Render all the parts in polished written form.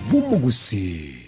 bw'Omogusii.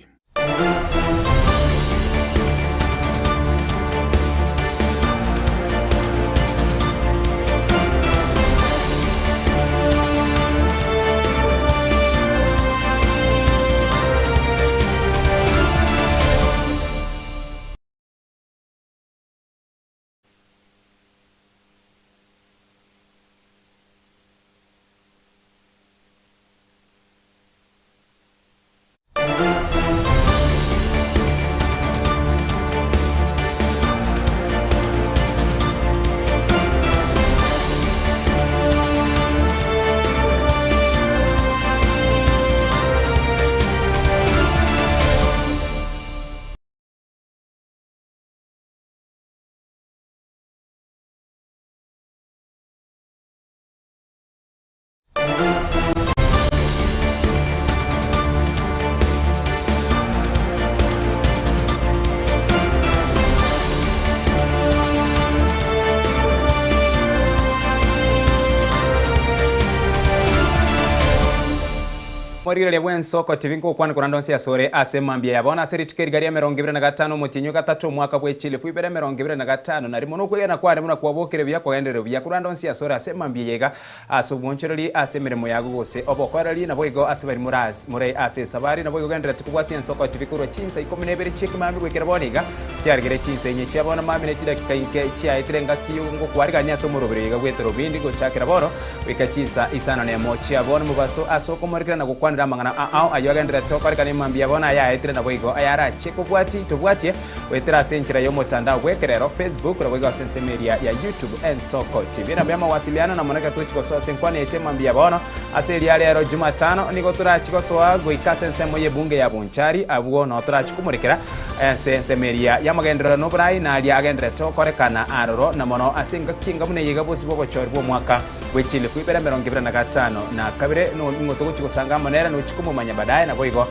Morigereria bw'ensoko tibi ngokwana korende onsi asore ase mambia ya bono ase rituko eriga ria 25 omotienyi o gatato omwaka bwe chilifu ibere 2021 nokwegena kwane buna kwabokire buya kwagenderire buya korende onsi asore ase mambia eye iga Ase obonchoreri ase emeremo yago gose obokoreri, naboigo ase baria more ase esabari, naboigo gendererete kobwatia ensoko tibi korwa chinsa ikomi na ibere chi'ekemambia goikera bono iga, chiarigere chinsa inye chia bono mambia ne chidakika inke chiaetire engaki y'ogokwarigania ase omoroberi oiga bw'etorobindi gochakera bono goika chinsa isano nemo chia bono mobaso ase okomorekera na gokwanera amang'ana ao ayio agendererete gokorekana emambia bono ayaetire naboigo ayarachie kobwatia tobwatie Goetera ase enchera y'omotandao bw'ekerero, Facebook, naboigo ase ensemo eria ya YouTube, Ensoko TV. Nabo y'amawasiliano na mono ekero togochia gosoa ase enkwana yaito emambia bono. Ase eria rero Jumatano nigo torachie gosoa goika ase ensemo y'ebunge ya Bonchari, abwo noo torachie komorekera ase ensemo eria y'amagenderero na oborai na aria agendererete gokorekana aroro na mono ase engaki enga buna eye iga bosio bw'obochori bw'omwaka bwe chilifu ibere 2022 ning'o togochia gosanga amo nere nochia komomanya baadaye naboigo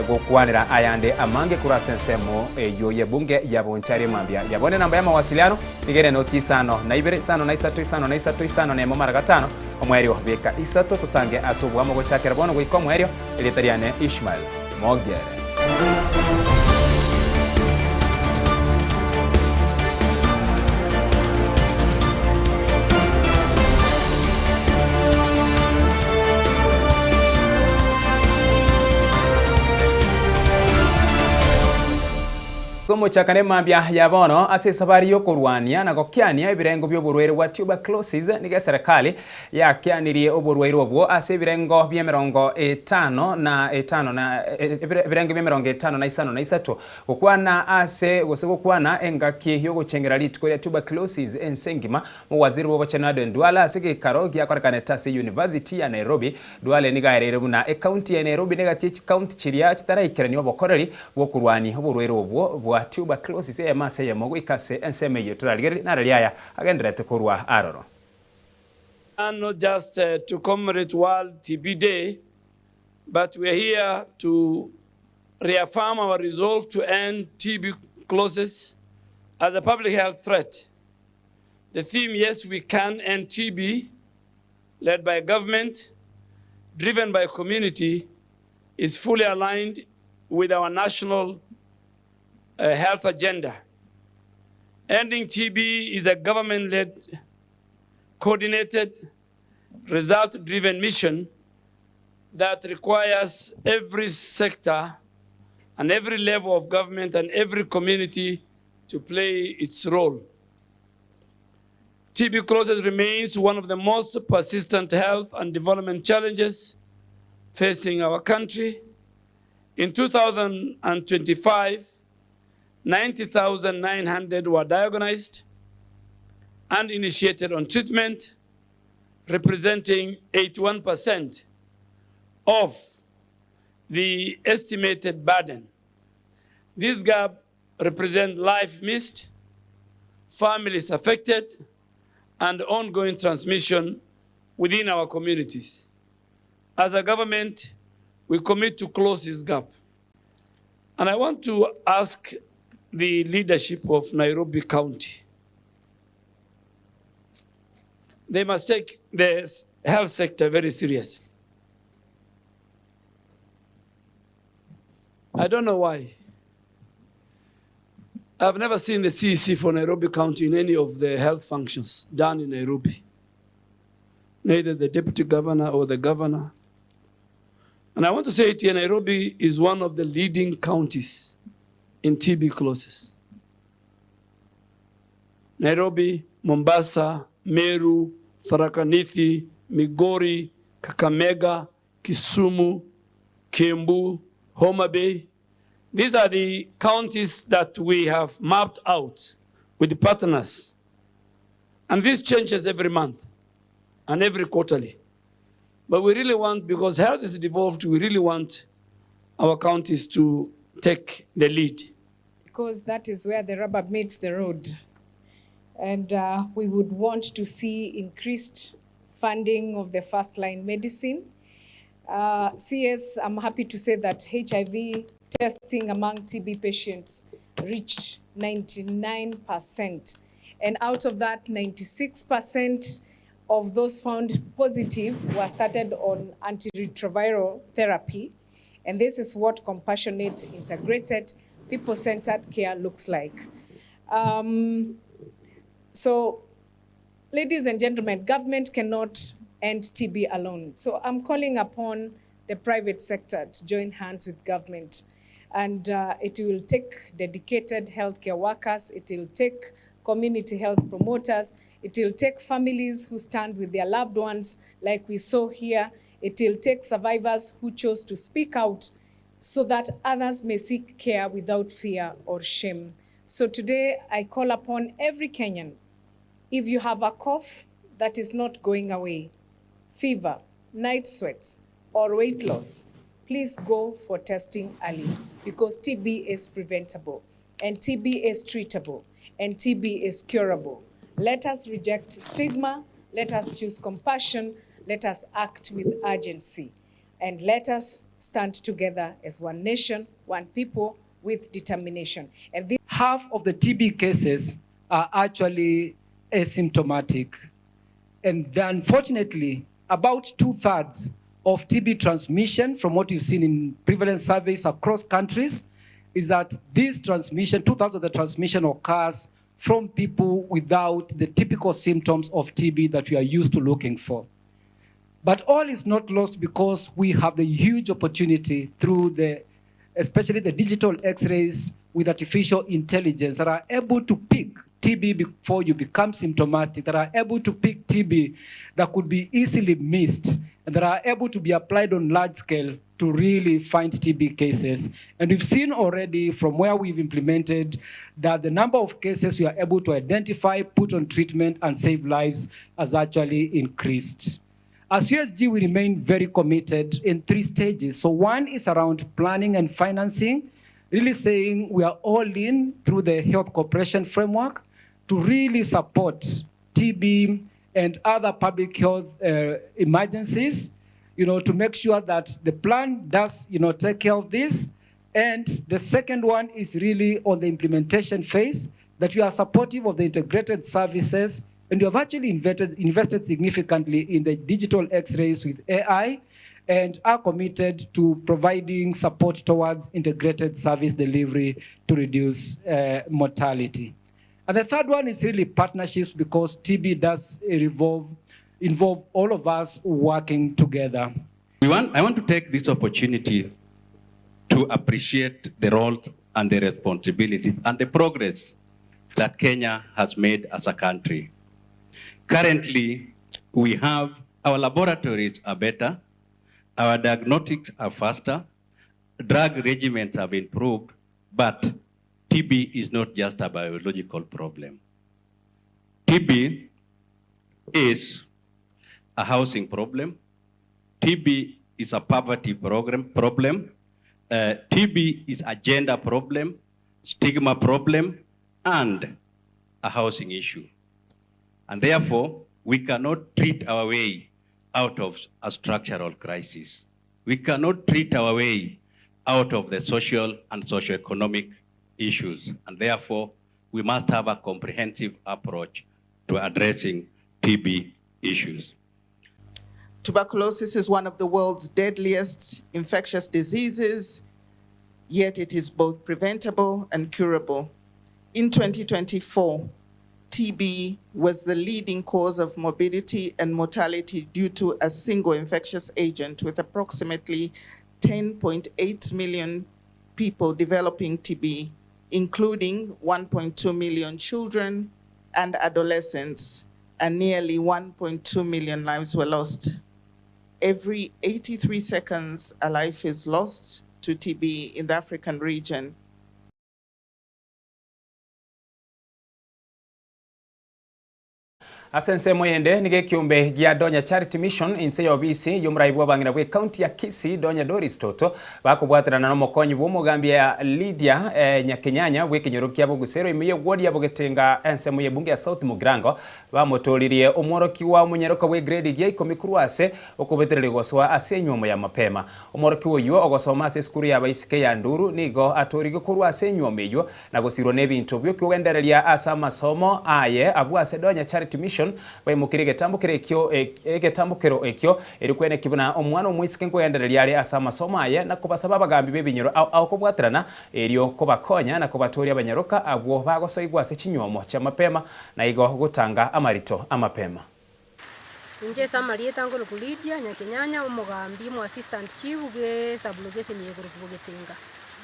Gokwanera ayande amange korwa ase ensemo eyio y'ebunge ya Bonchari mambia ya bono. Enamba y'amawasiliano nigo ere noti isano na ibere, isano na isato, isano na isato, isano na emo mara gatano, omoerio beka isato. Tosange ase oboamo gochakera bono goika omoerio. Erieta riane Ishmael Mogere. Omochakano emambia ya bono ase esabari y'okorwania na gokiania ebirengo bi'oborwaire bwa tuberculosis nigo eserekari yakianirie oborwaire obwo ase ebirengo bi'emerongo etano na etano na ebirengo bi'emerongo etano na isano na isato gokwana ase gose gokwana engaki y'ogochengera rituko ria tuberculosis ense engima Mowaziri bw'obochenu Aden Duale ase egeikaro giakorekanete ase University ya Nairobi. Duale nigo aereire buna ecounty ya Nairobi negati ye chicounty chiria chitaraikerania obokoreri bw'okorwania oborwaire obwo bwa tuberculosis eyemo ase eyemo goika ase ensemo eyio torarigererie narari aya agendererete korwa aroro. Not just to commemorate World TB Day, but we are here to reaffirm our resolve to end tuberculosis as a public health threat. The theme Yes We Can End TB, led by government, driven by community, is fully aligned with our national uh, health agenda. Ending TB is a government led, coordinated, result driven mission that requires every sector and every level of government and every community to play its role. Tuberculosis remains one of the most persistent health and development challenges facing our country. In 2025, 90,900 were diagnosed and initiated on treatment, representing 81% of the estimated burden. This gap represents life missed, families affected, and ongoing transmission within our communities. As a government, we commit to close this gap. And I want to ask the leadership of Nairobi County. They must take the health sector very seriously. I don't know why. I've never seen the CEC for Nairobi County in any of the health functions done in Nairobi. Neither the deputy governor or the governor. And I want to say it here, Nairobi is one of the leading counties in TB closes. Nairobi, Mombasa, Meru, Tharaka Nithi, Migori, Kakamega, Kisumu, Kiambu, Homa Bay. These are the counties that we have mapped out with the partners. And this changes every month and every quarterly. But we really want, because health is devolved, we really want our counties to take the lead. Because that is where the rubber meets the road. And we would want to see increased funding of the first line medicine. CS, I'm happy to say that HIV testing among TB patients reached 99%. And out of that, 96% of those found positive were started on antiretroviral therapy. And this is what compassionate, integrated, people-centered care looks like. So, ladies and gentlemen, government cannot end TB alone. So I'm calling upon the private sector to join hands with government. And it will take dedicated healthcare workers, it will take community health promoters, it will take families who stand with their loved ones like we saw here, it will take survivors who chose to speak out so that others may seek care without fear or shame. So today I call upon every Kenyan, if you have a cough that is not going away, fever, night sweats, or weight loss, please go for testing early, because TB is preventable, and TB is treatable, and TB is curable. Let us reject stigma, let us choose compassion, let us act with urgency, and let us stand together as one nation, one people, with determination. And this half of the TB cases are actually asymptomatic. And then, unfortunately, about two-thirds of TB transmission, from what you've seen in prevalence surveys across countries, is that this transmission, two-thirds of the transmission occurs from people without the typical symptoms of TB that we are used to looking for. But all is not lost, because we have the huge opportunity through the, especially the digital x-rays with artificial intelligence that are able to pick TB before you become symptomatic, that are able to pick TB that could be easily missed, and that are able to be applied on large scale to really find TB cases. And we've seen already from where we've implemented that the number of cases we are able to identify, put on treatment, and save lives has actually increased. As USG, we remain very committed in three stages. So one is around planning and financing, really saying we are all in through the Health Cooperation Framework to really support TB and other public health emergencies, to make sure that the plan does take care of this. And the second one is really on the implementation phase, that we are supportive of the integrated services, and we have actually invested significantly in the digital x-rays with AI, and are committed to providing support towards integrated service delivery to reduce mortality. And the third one is really partnerships, because TB does involve all of us working together. I want to take this opportunity to appreciate the roles and the responsibilities and the progress that Kenya has made as a country. Currently, our laboratories are better, our diagnostics are faster, drug regimens have improved, but TB is not just a biological problem. TB is a housing problem. TB is a poverty problem. TB is a gender problem, stigma problem, and a housing issue. And therefore, we cannot treat our way out of a structural crisis. We cannot treat our way out of the social and socioeconomic issues. And therefore, we must have a comprehensive approach to addressing TB issues. Tuberculosis is one of the world's deadliest infectious diseases. Yet it is both preventable and curable. In 2024, TB was the leading cause of morbidity and mortality due to a single infectious agent, with approximately 10.8 million people developing TB, including 1.2 million children and adolescents, and nearly 1.2 million lives were lost. Every 83 seconds, a life is lost to TB in the African region. Ase ensemo eyende nigo ekiombe gia Donya Charity Mission inse y'obisi y'omorai bw'abang'ina bw'ecounty ya Kisii Donya Doris Toto bakobwaterana n'omokonyi bw'omogambi Lydia Nyakenyanya bw'ekenyoro kia Bogusero ime y'eward ya Bogetenga ensemo y'ebunge ya South Mugirango Bamotooririe omworokigwa omonyaroka bw'egredi gia ikomi korwa ase okobetereria gosoa ase enywomo ya mapema. Omworokigwa oyio ogosoma ase esukuru y'abaiseke ya Nduru nigo atoorigwe korwa ase enywomo eyio na gosirwa n'ebinto bi'okiogendereria ase amasomo aye abwo ase Donya Charity Mission baimokirie egetambokero ekio egetambokero ekio erio kweneki buna omwana omoiseke nkogendereria are ase amasomo aye na kobasaba abagambi b'ebinyoro ao ao kobwaterana erio kobakonya na kobatooria abanyaroka abwo bagosoigwa ase chinywomo chi'amapema Na igo gotanga amarito amapema. Inche ase amarieta nkorokwa Lydia Nyakenyanya, omogambi omo assistant chief bwe sub-location eye ekorokwa Bogetenga.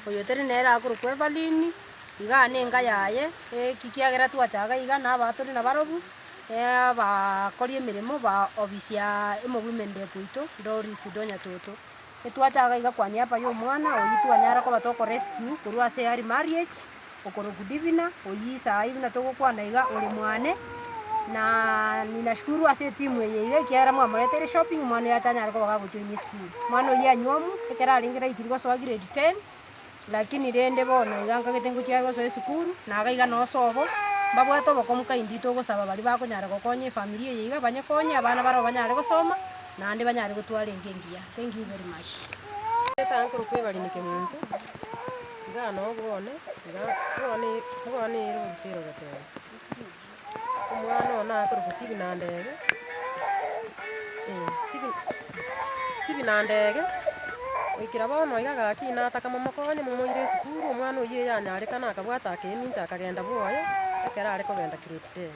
Oyo tari nere akorokwa Evelyn, igaa na enka yaye, eki kiagera twachaga iga na abatore nabarobwo, abakori emeremo ba ofisi ya omo women rep oito Doris Donya Toto. Etwachaga iga kwa niaba ya omwana oyio twanyara koba toko rescue korwa ase early marriage, okorokwa Divina, oyio saii buna togokwana iga ore mwane, na ninashukuru ase etimu eye iga ekiagera mwamoreteire shopping omwana oyo ache anyare koba gagojoin esukuru. Omwana oyio anywomu, ekero arenge raikiri gosoa grade ten, lakini rende bono iga nkagete ngochia are gosoa esukuru, na iga iga nosobo, mbabwate obokongu kaindi togosaba baria bakonyara gokonya efamiri eye iga banyekonye abana barabwo banyare gosoma, naende banyare gotwara enka engiya. Thank you very much. Etankorokwa Evelyn Kemunto, iga noo bwone, iga bwone bwone ere obisero goteba, omwana one akorokwa Tibi na Ndege, Tibi Tibi na Ndege, goikera bono iga gaki nataka momokonye momoire esukuru, omwana oyio eyanyarekana akabwata akemincha akagenda bwoye, ekero are kogenda grade ten.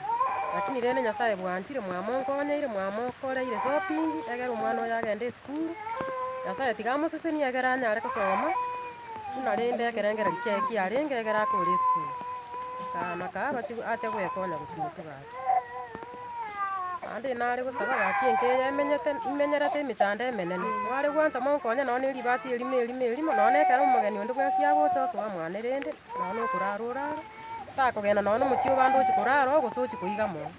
Lakini rende Nyasaye bwanchire mwamonkonyeire mwamokoreire shopping, egere omwana oyo agende esukuru, Nyasaye tiga amosesenie egere anyare kosoma, buna rende ekerengererio kiaye kiarenge egere akore esukuru. Kaa kaa abache ache goekonya gochia motwe gaki. Naende nare gosaba gaki enka eye emenyete imenyerete emechando emenene, mware gwancha monkonye nonye na eribati erimo erimo erimo, nonye na ekero omogeni onde bwensi agocha osoa mwane rende, nonye na okorara orare, takogenda nonye na omochie obande ochie korara oo gose ochie koiga mono.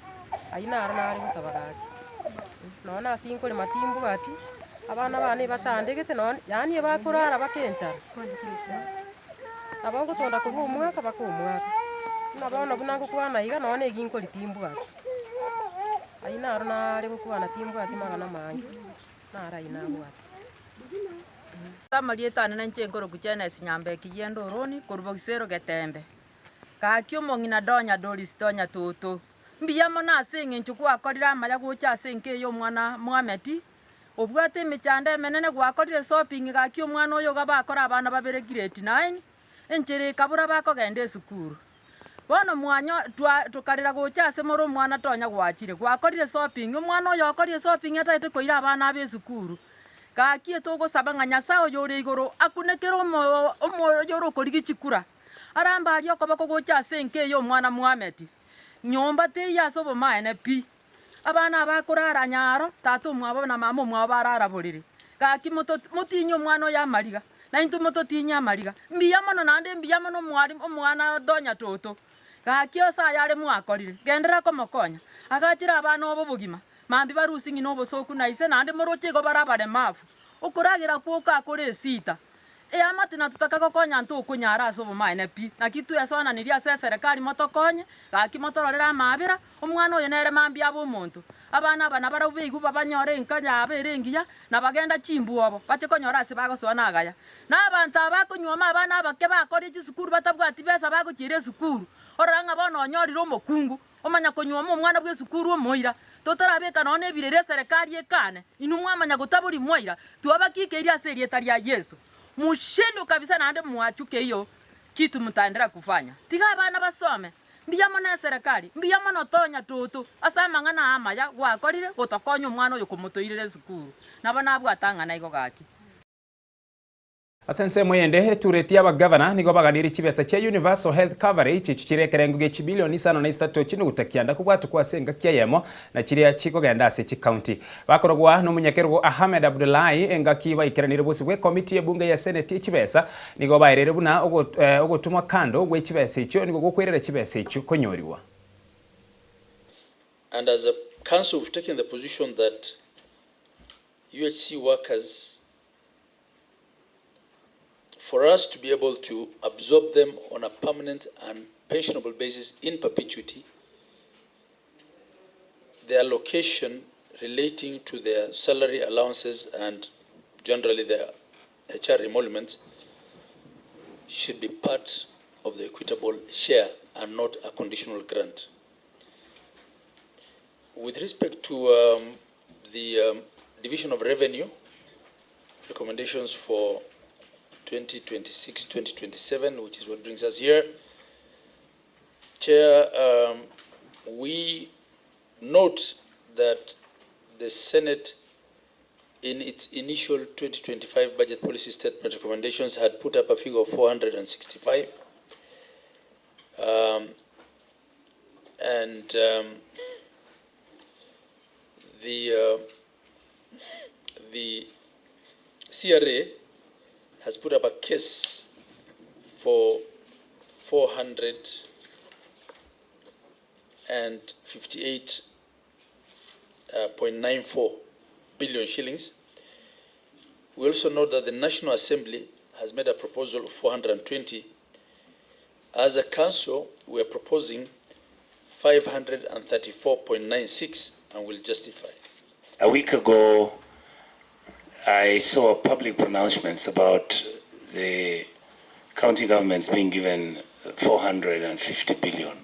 Ayio naro nare gosaba gaki, nonye na ase nkorema timbwati, abana bane ebachandegete nonye yaani ebakorara baka enchara. Nabo ngotonda korwa omwaka mpaka omwaka, buna bono buna ngokwana iga nonye na eginkori timbwati. Ayio naro nare gokwana timbwati magana amange, naro ayio nabwate. Amarieta ane nainche nkorokwa Jenesi Nyambeki Gienda Oroni, korwa Bogisero Getembe. Gaki omong'ina Donya Doris Donya Toto, mbuya mono ase eng'encho gwakorire amaya gocha ase enka eye omwana Mohammed, obwate emechando emenene gwakorire shopping gaki omwana oyo iga bakore abana babere grade nine, enchera ekabura bakogenda esukuru. Bono mwanyo twa tokarera gocha ase more omwana tonya gwachire, gwakorire shopping, omwana oyo okorire shopping atagete koira abana abe esukuru. Gaki etogosaba ng'a Nyasaye oyo ore igoro akunekere omoyo omoyo ore okorigia chikura, arambe aria okoboko gocha ase enka eye omwana Mohammed. Nyomba teiyo ase obomaene pi. Abana aba akorara nyaro, tata omwabo na mama omwabo barara borere. Gaki moto motinye omwana oyo amariga, na intwe mototinye amariga. Mbuya mono naende mbuya mono omwalimu omwana Donya Toto. Gaki ase aya are mwakorire, genderera komokonya. Agachere abana obo obogima, mambia barusie ng'ina obosoku na ise naende moroche igo bare abaremafu. Okoragera kwoka akore esita. Eamate na totaka gokonya ntokonyara ase obomaene pi, naki twesoananirie ase eserekari motokonye, gaki motororere amaabera, omwana oyo nere mambia abe omonto. Abana aba nabarabwo beigwe babanyore enka yabo ere engiya, na bagenda chimbu obo, bache konyora ase bagosoa nagaya. Na abanto aba bakonyuoma abana abake bakorie chisukuru batabwati besa bagochiera esukuru, orora ng'a bono onyorire omokungu, omanya konyuoma omwana bw'esukuru omoira, totarabeka nonya nebirero eserekari ekane, inwe mwamanya gotaboria mwaira, twabakikeirie ase erieta ria Yeso. Mushindwe kabisa naende mwachuke hiyo kitu mtaendelea kufanya. Tiga abana basome, mbuya mono eserekari, mbuya mono tonya toto, ase amang'ana aya amaya gwakorire gotokonya omwana oyo komotoirera esukuru. Nabo nabwate ang'ana igo gaki. Ase ensemo eyende, etureti y'abagavana nigo baganirie chibesa chia Universal Health Coverage echio chire ekerengo gie chibilioni isano na isato chinuguta kianda kobwatokwa ase engaki eyemo na chiria chikogenda ase chikaunti. Bakorogwa nomonyakerogo Ahmed Abdullahi engaki baikeranire bosio bw'ekomiti y'ebunge ya Seneti y'echibesa nigo baereire buna ogotumwa kando gwe chibesa echio nigo gokwerera chibesa echio konyoriwa. And as a council we've taken the position that UHC workers, for us to be able to absorb them on a permanent and pensionable basis in perpetuity, their allocation relating to their salary allowances and generally their HR emoluments should be part of the equitable share and not a conditional grant. With respect to the Division of Revenue, recommendations for 2026-2027, which is what brings us here. Chair, we note that the Senate, in its initial 2025 budget policy statement recommendations, had put up a figure of 465. The CRA has put up a case for 458.94 billion shillings. We also note that the National Assembly has made a proposal of 420. As a council, we are proposing 534.96 and will justify. A week ago, I saw public pronouncements about the county governments being given 450 billion.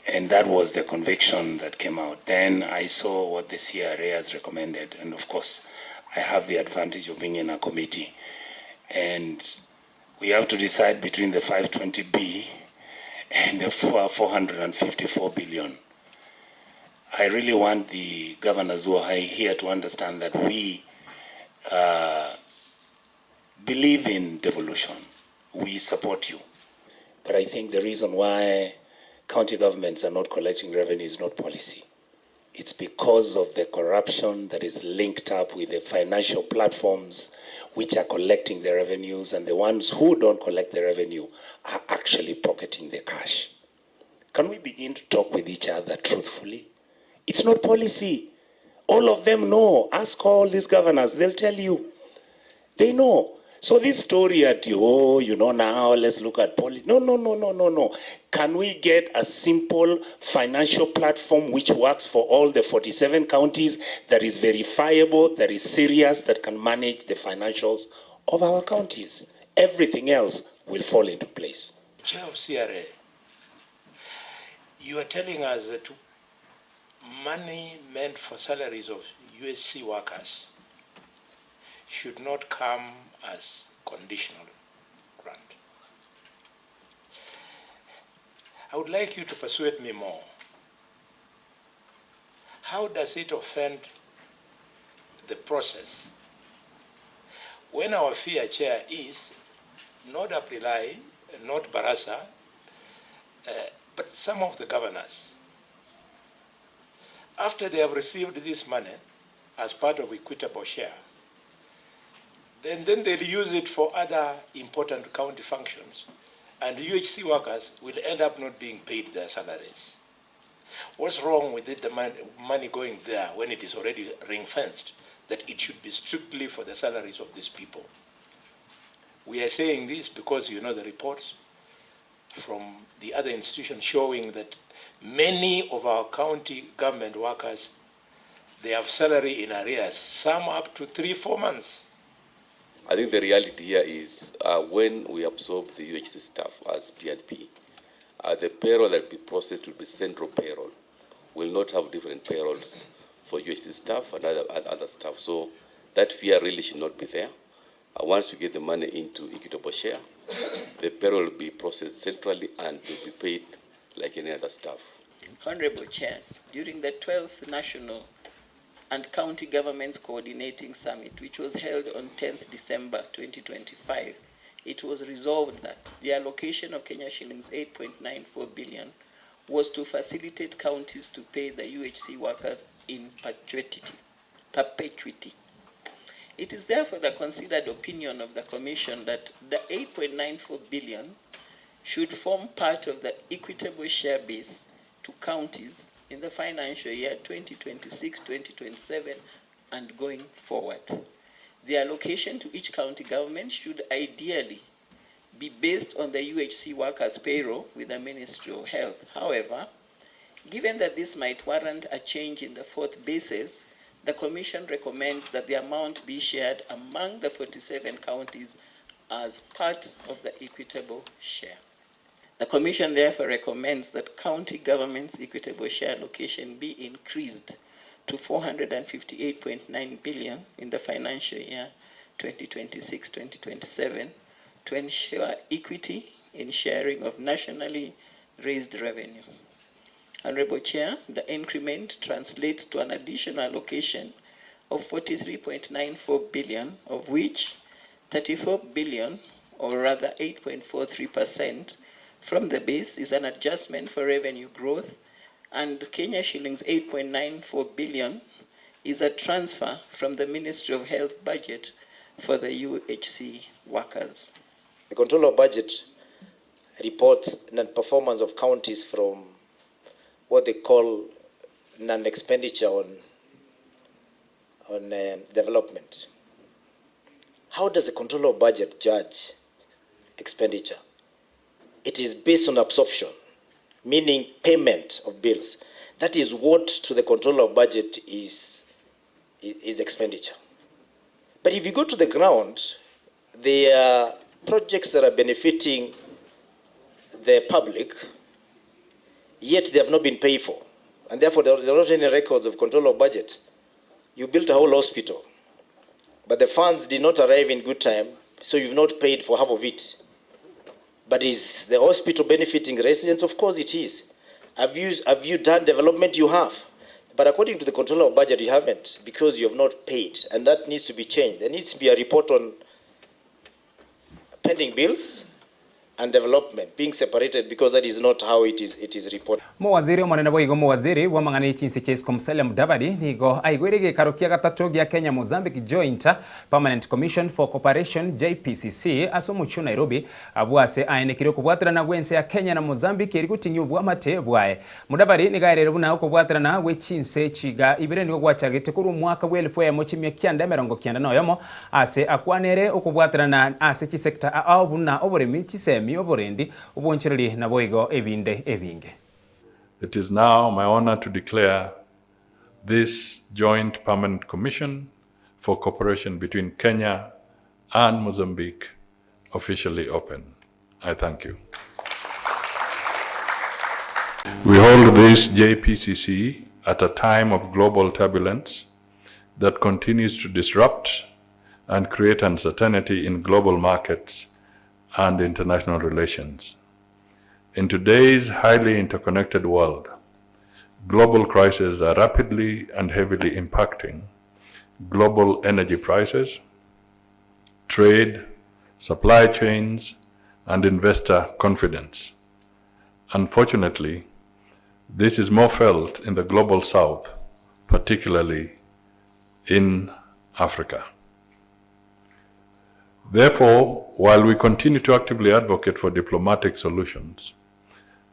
And that was the conviction that came out. Then I saw what the CRA has recommended. And of course, I have the advantage of being in a committee. And we have to decide between the 520B and the 454 billion. I really want the governors who are here to understand that we believe in devolution. We support you. But I think the reason why county governments are not collecting revenue is not policy. It's because of the corruption that is linked up with the financial platforms which are collecting the revenues, and the ones who don't collect the revenue are actually pocketing the cash. Can we begin to talk with each other truthfully? It's not policy. All of them know. Ask all these governors, they'll tell you. They know. So this story at, oh, you know, now let's look at policy. No, no, no, no, no, no. Can we get a simple financial platform which works for all the 47 counties, that is verifiable, that is serious, that can manage the financials of our counties? Everything else will fall into place. Chair of CRA, you are telling us that money meant for salaries of UHC workers should not come as conditional grant. I would like you to persuade me more. How does it offend the process when our fear, Chair, is not Abdullahi, not Barasa, but some of the governors, after they have received this money as part of equitable share, then they'll use it for other important county functions, and UHC workers will end up not being paid their salaries. What's wrong with it, the money going there when it is already ring-fenced, that it should be strictly for the salaries of these people? We are saying this because you know the reports from the other institutions showing that many of our county government workers, they have salary in arrears, some up to 3-4 months. I think the reality here is when we absorb the UHC staff as P&P, the payroll that will be processed will be central payroll. We'll not have different payrolls for UHC staff and other staff. So that fear really should not be there. Once we get the money into equitable share, the payroll will be processed centrally and will be paid like any other staff. Honorable Chair, during the 12th National and County Governments Coordinating Summit, which was held on 10th December 2025, it was resolved that the allocation of Kenya shillings 8.94 billion was to facilitate counties to pay the UHC workers in perpetuity. perpetuity. It is therefore the considered opinion of the Commission that the 8.94 billion should form part of the equitable share base to counties in the financial year 2026-2027 and going forward. The allocation to each county government should ideally be based on the UHC workers' payroll with the Ministry of Health. However, given that this might warrant a change in the fourth basis, the Commission recommends that the amount be shared among the 47 counties as part of the equitable share. The Commission therefore recommends that county government's equitable share allocation be increased to 458.9 billion in the financial year 2026-2027 to ensure equity in sharing of nationally raised revenue. Honorable Chair, the increment translates to an additional allocation of 43.94 billion, of which 34 billion, or rather 8.43%, from the base is an adjustment for revenue growth, and Kenya shillings 8.94 billion is a transfer from the Ministry of Health budget for the UHC workers. The Controller of Budget reports non-performance of counties from what they call non-expenditure on, on development. How does the Controller of Budget judge expenditure? It is based on absorption, meaning payment of bills. That is what to the Controller of Budget is, is expenditure. But if you go to the ground, there are projects that are benefiting the public, yet they have not been paid for. And therefore, there are not any records of control of budget. You built a whole hospital, but the funds did not arrive in good time, so you've not paid for half of it. But is the hospital benefiting residents? Of course it is. Have you, have you done development? You have. But according to the controller of budget, you haven't because you have not paid. And that needs to be changed. There needs to be a report on pending bills and development being separated because that is not how it is, it is reported. Mowaziri omonene boigo omowaziri bw'amang'ana ye chinse chia isiko Musalia Mudavadi nigo aigwere egekaro kia gatato gia Kenya Mozambique Joint Permanent Commission for Cooperation, JPCC, ase omochie o Nairobi abwo ase aenekire okobwaterana gw'ense ya Kenya na Mozambique eri goting'ia obwamate bwaye. Mudavadi nigo aereire buna okobwaterana gwe chinse echi iga ibere nigo gwachagete korwa omwaka bwe elfu eyemo chimia kianda emerongo kianda na oyomo ase akwanere okobwaterana ase chisector ao buna oboremi, chisemi, oborendi, obonchereri naboigo ebinde ebinge. It is now my honor to declare this Joint Permanent Commission for Cooperation between Kenya and Mozambique officially open. I thank you. We hold this JPCC at a time of global turbulence that continues to disrupt and create uncertainty in global markets and international relations. In today's highly interconnected world, global crises are rapidly and heavily impacting global energy prices, trade, supply chains, and investor confidence. Unfortunately, this is more felt in the global south, particularly in Africa. Therefore, while we continue to actively advocate for diplomatic solutions,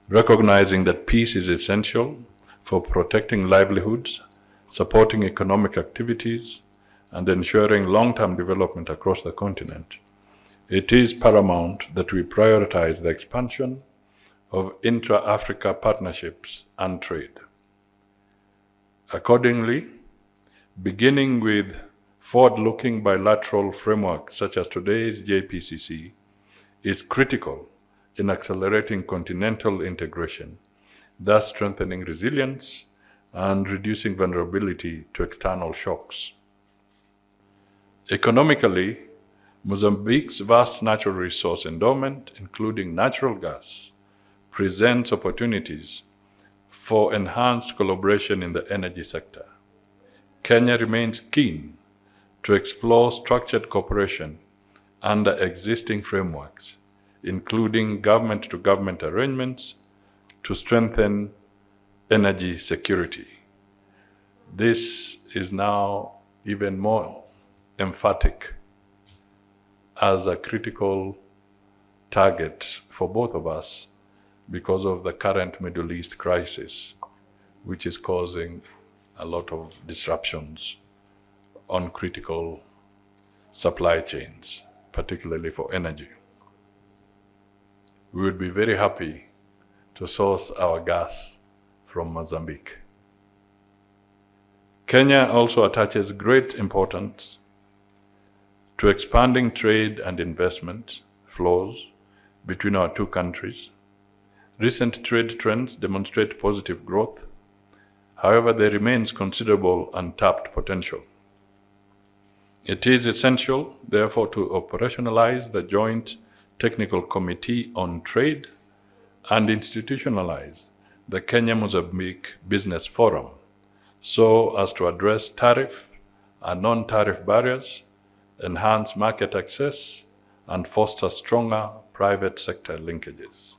recognizing that peace is essential for protecting livelihoods, supporting economic activities, and ensuring long-term development across the continent, it is paramount that we prioritize the expansion of intra-Africa partnerships and trade. Accordingly, beginning with forward-looking bilateral frameworks such as today's JPCC is critical in accelerating continental integration, thus strengthening resilience and reducing vulnerability to external shocks. Economically, Mozambique's vast natural resource endowment, including natural gas, presents opportunities for enhanced collaboration in the energy sector. Kenya remains keen to explore structured cooperation under existing frameworks, including government-to-government arrangements to strengthen energy security. This is now even more emphatic as a critical target for both of us because of the current Middle East crisis, which is causing a lot of disruptions on critical supply chains, particularly for energy. We would be very happy to source our gas from Mozambique. Kenya also attaches great importance to expanding trade and investment flows between our two countries. Recent trade trends demonstrate positive growth. However, there remains considerable untapped potential. It is essential, therefore, to operationalize the Joint Technical Committee on Trade and institutionalize the Kenya-Mozambique Business Forum so as to address tariff and non-tariff barriers, enhance market access, and foster stronger private sector linkages.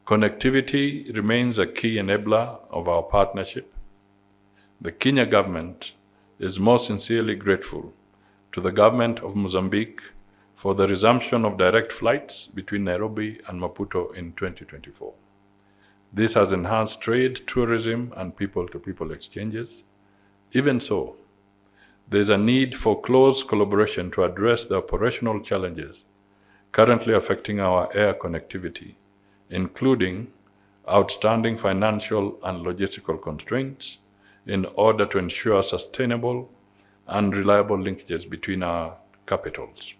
Connectivity remains a key enabler of our partnership. The Kenya government is most sincerely grateful to the government of Mozambique for the resumption of direct flights between Nairobi and Maputo in 2024. This has enhanced trade, tourism, and people-to-people exchanges. Even so, there is a need for close collaboration to address the operational challenges currently affecting our air connectivity, including outstanding financial and logistical constraints, in order to ensure sustainable and reliable linkages between our capitals.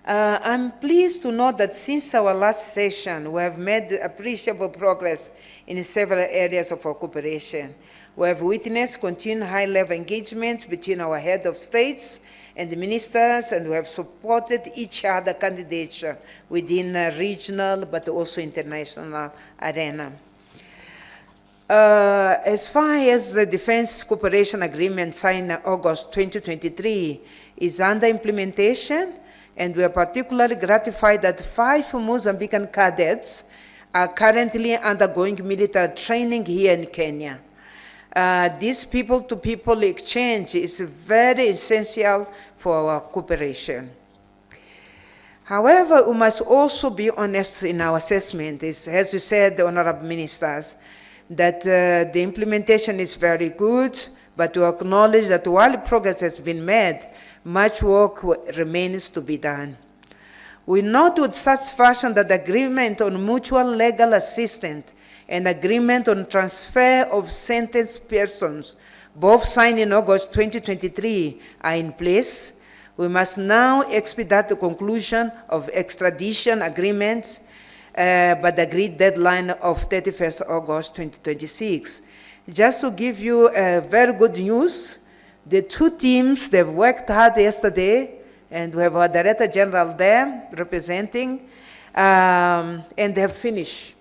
I'm pleased to note that since our last session, we have made appreciable progress in several areas of our cooperation. We have witnessed continued high-level engagement between our head of states and the ministers, and we have supported each other candidates within the regional but also international arena. As far as the Defense Cooperation Agreement signed in August 2023 is under implementation, and we are particularly gratified that 5 Mozambican cadets are currently undergoing military training here in Kenya. This people-to-people exchange is very essential for our cooperation. However, we must also be honest in our assessment. As you said, Honorable Ministers, that the implementation is very good, but we acknowledge that while progress has been made, much work remains to be done. We note with satisfaction that the agreement on mutual legal assistance and agreement on transfer of sentenced persons, both signed in August 2023, are in place. We must now expedite the conclusion of extradition agreements by the agreed deadline of 31st August 2026. Just to give you very good news, the two teams, they've worked hard yesterday, and we have our Director General there representing, and they have finished.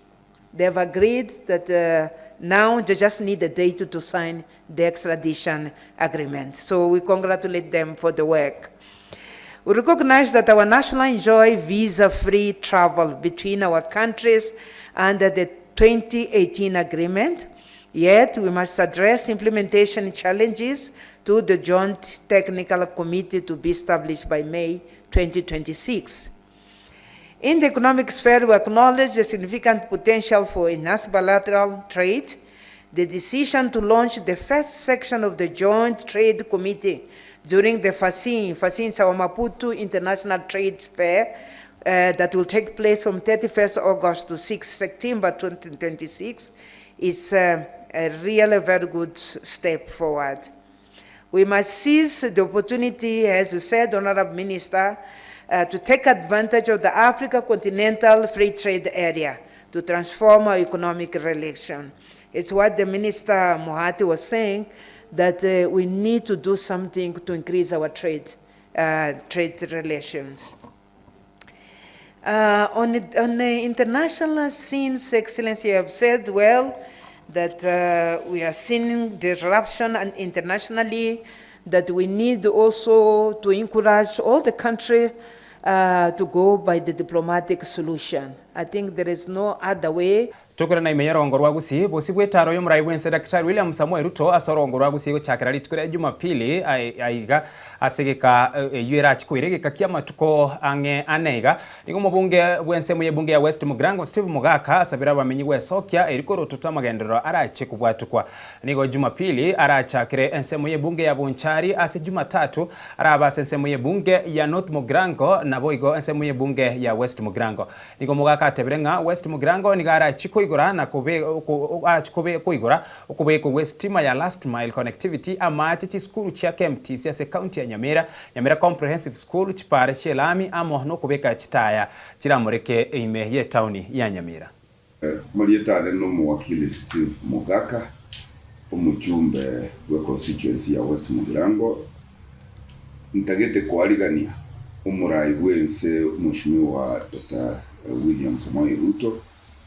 They have agreed that now they just need a date to sign the extradition agreement. So we congratulate them for the work. We recognize that our nationals enjoy visa-free travel between our countries under the 2018 agreement. Yet, we must address implementation challenges to the Joint Technical Committee to be established by May 2026. In the economic sphere, we acknowledge the significant potential for enhanced bilateral trade. The decision to launch the first section of the Joint Trade Committee during the FACIN our Maputo International Trade Fair that will take place from 31st August to 6th September 2026 is a really very good step forward. We must seize the opportunity, as you said, Honorable Minister, to take advantage of the Africa Continental Free Trade Area to transform our economic relation. It's what the Minister Muhati was saying, that we need to do something to increase our trade. trade relations. On, on the international scenes, Excellency, you have said well that we are seeing disruption and internationally, that we need also to encourage all the country to go by the diplomatic solution. I think there is no other way. Tokore na ime y'orongo rwa Gusii, bosio bw'etaaro y'omorai bw'ense Daktari William Samoei Ruto ase orongo rwa Gusii gochakera rituko ria Jumapili aiga ase egeka eyio erache koira egeka ki'amatuko ang'e ane iga. Nigo omobunge bw'ensemo y'ebunge ya West Mugirango Steve Mogaka asabire abamenyi gwesokia eri korotota amagenderero arache kobwatukwa. Nigo Jumapili arachakere ensemo y'ebunge ya Bonchari ase Jumatatu arabe ase ensemo y'ebunge ya North Mugirango naboigo ensemo y'ebunge ya West Mugirango. Nigo omogaka atebire ng'a West Mugirango nigo arachie koigora na arachi koigora okobekwa gw'esitima ya last mile connectivity, amache, chisukuru chia KMTC ase ekaunti ya Nyamira, Nyamira Comprehensive School, chipare chi'elami amo nokobeka chitaya chiramoreke ime y'etaoni ya Nyamira. Marieta are nomowakili Steve Mogaka, omochumbe bwe constituency ya West Mugirango, Ntagete koarigania omorai bw'ense Mweshimiwa Doctor William Samoei Ruto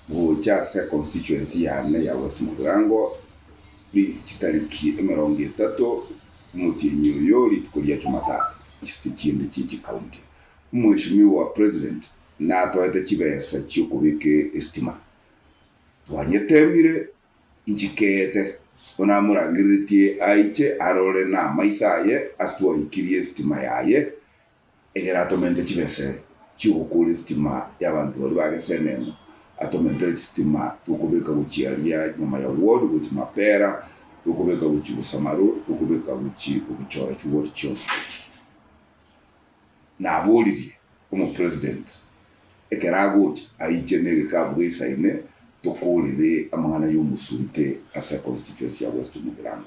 gocha ase constituency yane ya West Mugirango chitariki 30 omotienyi oyo rituko ria Jumatatu. Chise chinde chie chicounty Mweshimiwa President natoete chibesa chiokobeka estima twanyetemire Inchikeete, buna amorangereretie aiche arore namaiso aye ase twaikirie esitima yaye, egere atomente chibese chi'ogokora esitima y'abanto baria ba Geseneno, atomentere chisitima tokobeka gochia aria nyama ya ward, gochia Mapera, tokobeka gochia Bosamaro, tokobeka gochia Bogichora chiward chionsi pi. Naboririe omopresident ekero agocha aiche negekabu geisaine tokorere amang'ana yomosunte ase econstituency ya West Mugirango.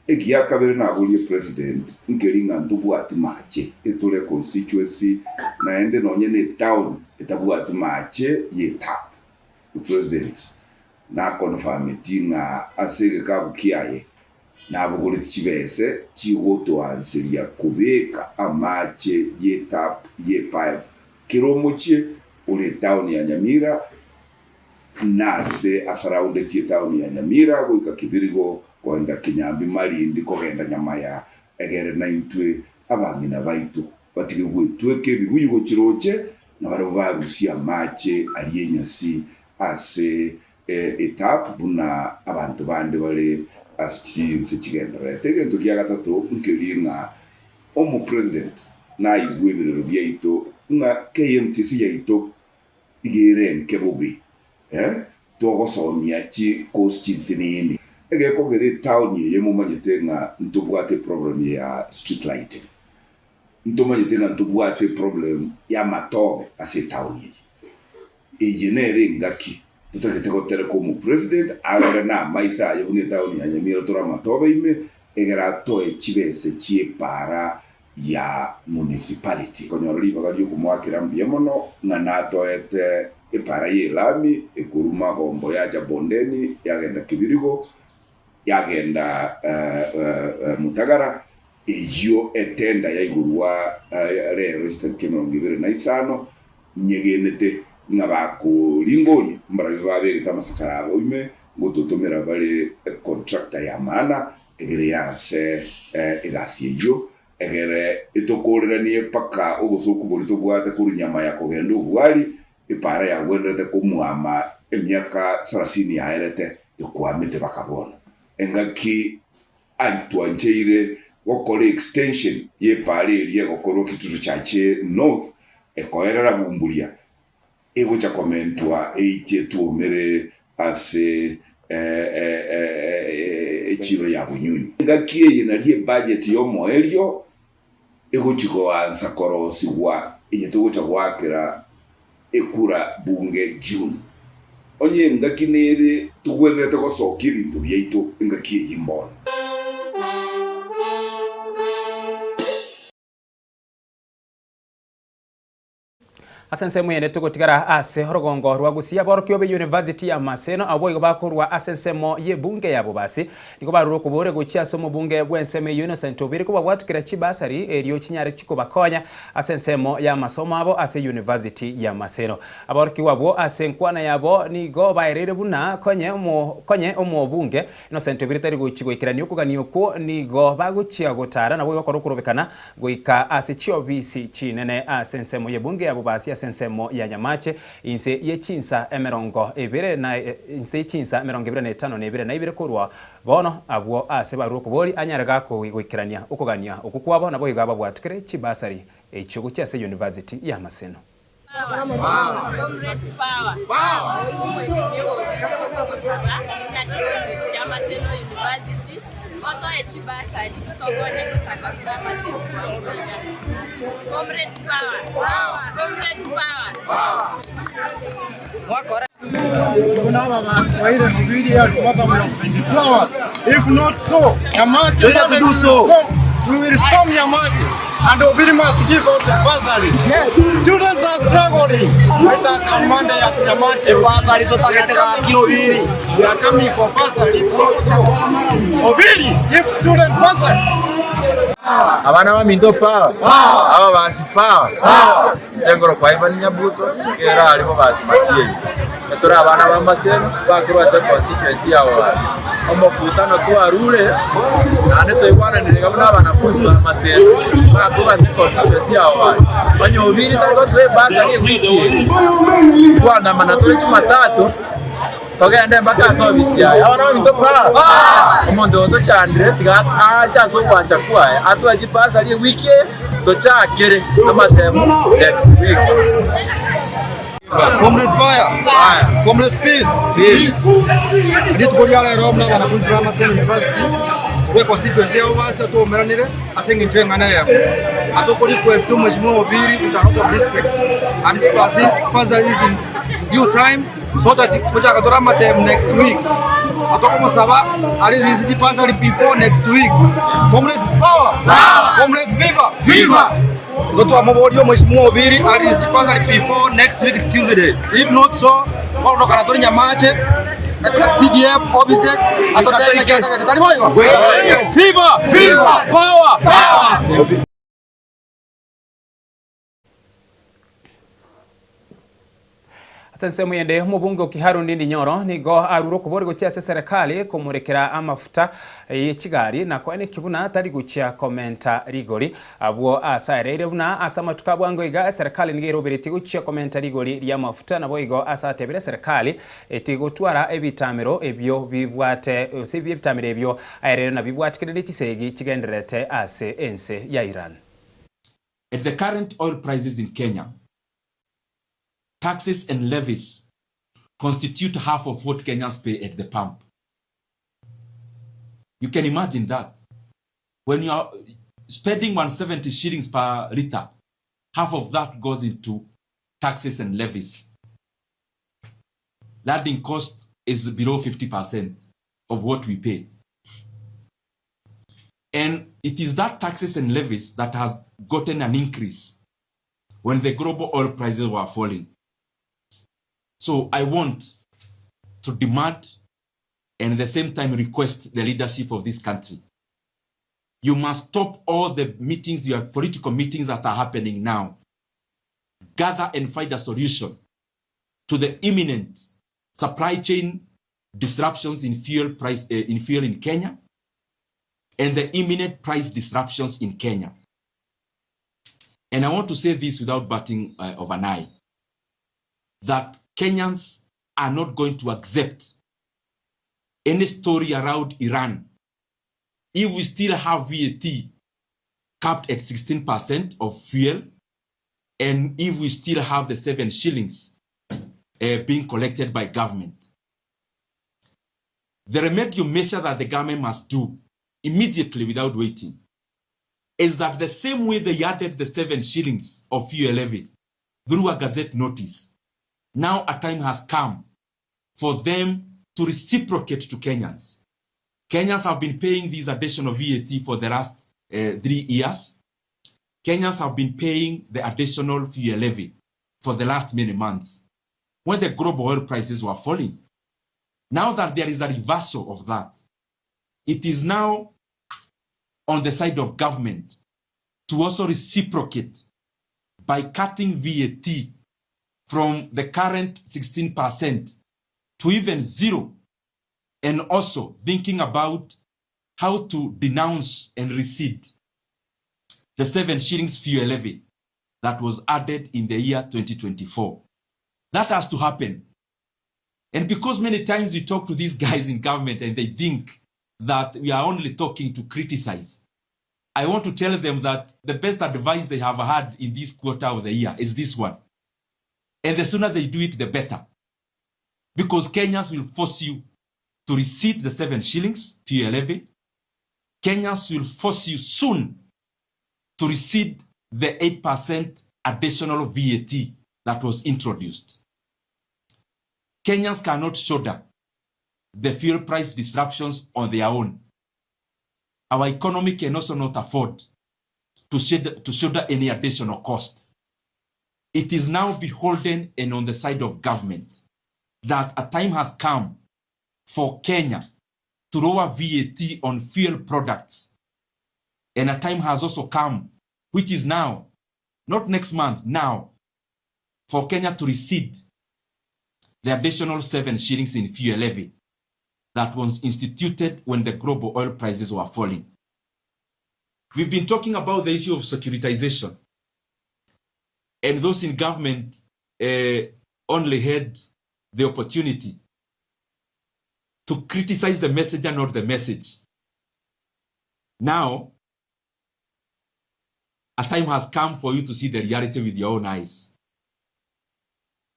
Egiakabere naborie president nkeri ng'a ntobwati mache etore econstituency naende nonye ne etown etabwati mache ye tap. President naconfirmeti ng'a ase egekabu kiaye Nabogoretie chibese chigotoanseria kobeka amache y'etap y'epipe kera omochie ore etaoni ya Nyamira na ase asaraundetie etaoni ya Nyamira goika Kibirigo kogenda Kinyambi Malindi kogenda Nyamaya egere naintwe abang'ina baito batige gwetweka ebibuyu gochia roche na barabwo barusie amache aria enyasi ase Etap buna abanto bande bare ase chinse chigendererete. Egento gia gatato nkeria ng'a omopresident naigwe ebirero biaito ng'a KMTC yaito iga ere enke bobe eh togosomia chi course chinsinini. Egekogera etown eye momanyete ng'a ntobwate eproblem ya street lighting, ntomanyete ng'a ntobwate eproblem ya amatobe ase etown eye. Eye nere engaki totagete gotereka omopresident arore namaiso aye buna etaoni ya Nyamira tore amatobe ime egere atoe chibese chi'epaara ya municipality. Konyora ribaga riokomoakera mbuya mono ng'a natoete epaara y'elami ekorwa Magombo yacha Bondeni yagenda Kibirigo yagenda Mutagara eyio etenda yaigorwa rero chitariki 25 Inyegenete ng'a bakoringoria mbarabwo babegete amasakara abo ime, ngototomera bare econtractor y'amaana egere yaase egasi eyio, egere etokooreranie mpaka obosooku boria tobwate korwa nyama ya kogenda obwari, epaara yagwenerete komwama emiaka sarasini yaerete ekwamete baka bono. Engaki Antwancheire gokora extension y'epaara eria egokorwa Kitutu Chache North ekoerera Bumburia egocha komentwa eiche etwomere ase echiro ya Bunyunyu. Engaki eye nario ebudget y'omoerio egochi goansa korosigwa eye togocha goakera ekura bunge June. Onye engaki nere togwenerete gosokia ebinto biaito engaki eyio mbono. Ase ensemo eyende togotigara ase orogongo rwa Gusii, aborokigwa be University ya Maseno abwo boigo bakorwa ase ensemo y'ebunge ya Bobasi nigo barure okoboria gochia ase omobunge bw'ensemo eyio Innocent Obiri kobabwatukera chibasari erio chinyare chikobakonya ase ensemo y'amasomo abo ase University ya Maseno. Aborokigwa abwo ase enkwana yabo nigo baereire buna konye konye omobunge Innocent Obiri tari gochia goikerania okogania okwo nigo bagochia gotara naboigo gokora okorobekana Goika ase chiofisi chinene ase ensemo y'ebunge ya Bobasi ase ensemo ya Nyamache, inse ye chinsa 25 na inse ye chinsa 25 na ibere korwa bono, abwo ase barure okobori anyare gakogoikerania okogania okwo kwabo, naboigo ababwatukere chibasari echio gochia ase University ya Maseno. Comrades power. Omweshimiwa Obiri tokogosaba buna chicomrades chia Maseno University otoe chibasari chitokonye gochaka tore amatemu bwango iga. Comrades power. Comrades power. If not so, Nyamache Failure to do so. we will storm Nyamache and Obiri must give out the bursary. Yes. Students are struggling. Let us on Monday at Nyamache. Bursary totagete gaki Obiri. We are coming for bursary. If not so, Obiri, give student bursary. Abana baminto power. Aba basi power. Inche nkorokwa Ivan Nyabuto, ekero aria bobasi Matieri. Tore abana ba Maseno, bakorwa ase econstituency ya Bobasi. Omokutano twarure, naende toigwananire iga buna abanafunzi ba Maseno, bakorwa ase econstituency ya Bobasi. Onye Obiri tari gotoa ebasari ewiki eye, nkwanamana tore Jumatatu, togende mpaka ase ofisi yaye. Abana baminto pa! Omonto oyo otochandire tiga aache ase ogwancha kwaye, atoe chibasari ewiki eye, tochakere amatemo next week. Comrades fire! Fire! Comrades peace! Peace! Rituko ria rero buna abanafunzi ba Maseno University bwe constituency ya Bobasi twaumeranire ase eng'encho y'eng'ana eyemo. Atoko request Mheshimiwa Obiri with a lot of respect and bursaries in due time so that gochaka tore amatemu next week. Atokomosaba a release chibursary before next week. Comrades power! Comrades viva! Viva! Igo twamoboria Omweshimiwa Obiri a release chibursary before next week Tuesday. If not so, kororokana tore Nyamache, CDF offices, atotebie naki atagete. Tari boigo? Viva! Viva! Power! Power! Ase ensemo eyende, omobunge o Kiharu Ndindi Nyoro nigo arure okobori gochia ase eserekari komorekera amafuta ye chigari na koenekia buna tari gochia komenta rigori. Abwo ase aereire buna ase amatuko a bwango iga eserekari nigo eroberetie gochia komenta rigori ri'amafuta naboigo ase atebire eserekari etigotwara ebitamero ebio bibwate gose ebitamero ebio aereire na bibwatikerere chisegi chigendererete ase ense ya Iran. At the current oil prices in Kenya, taxes and levies constitute half of what Kenyans pay at the pump. You can imagine that. When you are spending 170 shillings per liter, half of that goes into taxes and levies. Landing cost is below 50% of what we pay. And it is that taxes and levies that has gotten an increase when the global oil prices were falling. So I want to demand and at the same time request the leadership of this country. You must stop all the meetings, your political meetings that are happening now. Gather and find a solution to the imminent supply chain disruptions in fuel price in fuel in Kenya and the imminent price disruptions in Kenya. And I want to say this without batting of an eye that Kenyans are not going to accept any story around Iran if we still have VAT capped at 16% of fuel and if we still have the 7 shillings being collected by government. The remedial measure that the government must do immediately without waiting is that the same way they added the 7 shillings of fuel levy through a gazette notice, now a time has come for them to reciprocate to Kenyans. Kenyans have been paying this additional VAT for the last 3 years. Kenyans have been paying the additional fuel levy. for the last many months when the global oil prices were falling. Now that there is a reversal of that, it is now on the side of government to also reciprocate by cutting VAT from the current 16% to even zero and also thinking about how to denounce and recede the 7 shillings fuel levy that was added in the year 2024. That has to happen. And because many times we talk to these guys in government and they think that we are only talking to criticize, I want to tell them that the best advice they have had in this quarter of the year is this one. And the sooner they do it, the better. Because Kenyans will force you to receive the 7 shillings fuel levy. Kenyans will force you soon to receive the 8% additional VAT that was introduced. Kenyans cannot shoulder the fuel price disruptions on their own. Our economy can also not afford to shoulder any additional cost. It is now beholden and on the side of government that a time has come for Kenya to lower VAT on fuel products. And a time has also come, which is now, not next month, now, for Kenya to recede the additional 7 shillings in fuel levy that was instituted when the global oil prices were falling. We've been talking about the issue of securitization. And those in government only had the opportunity to criticize the messenger, not the message. Now, a time has come for you to see the reality with your own eyes.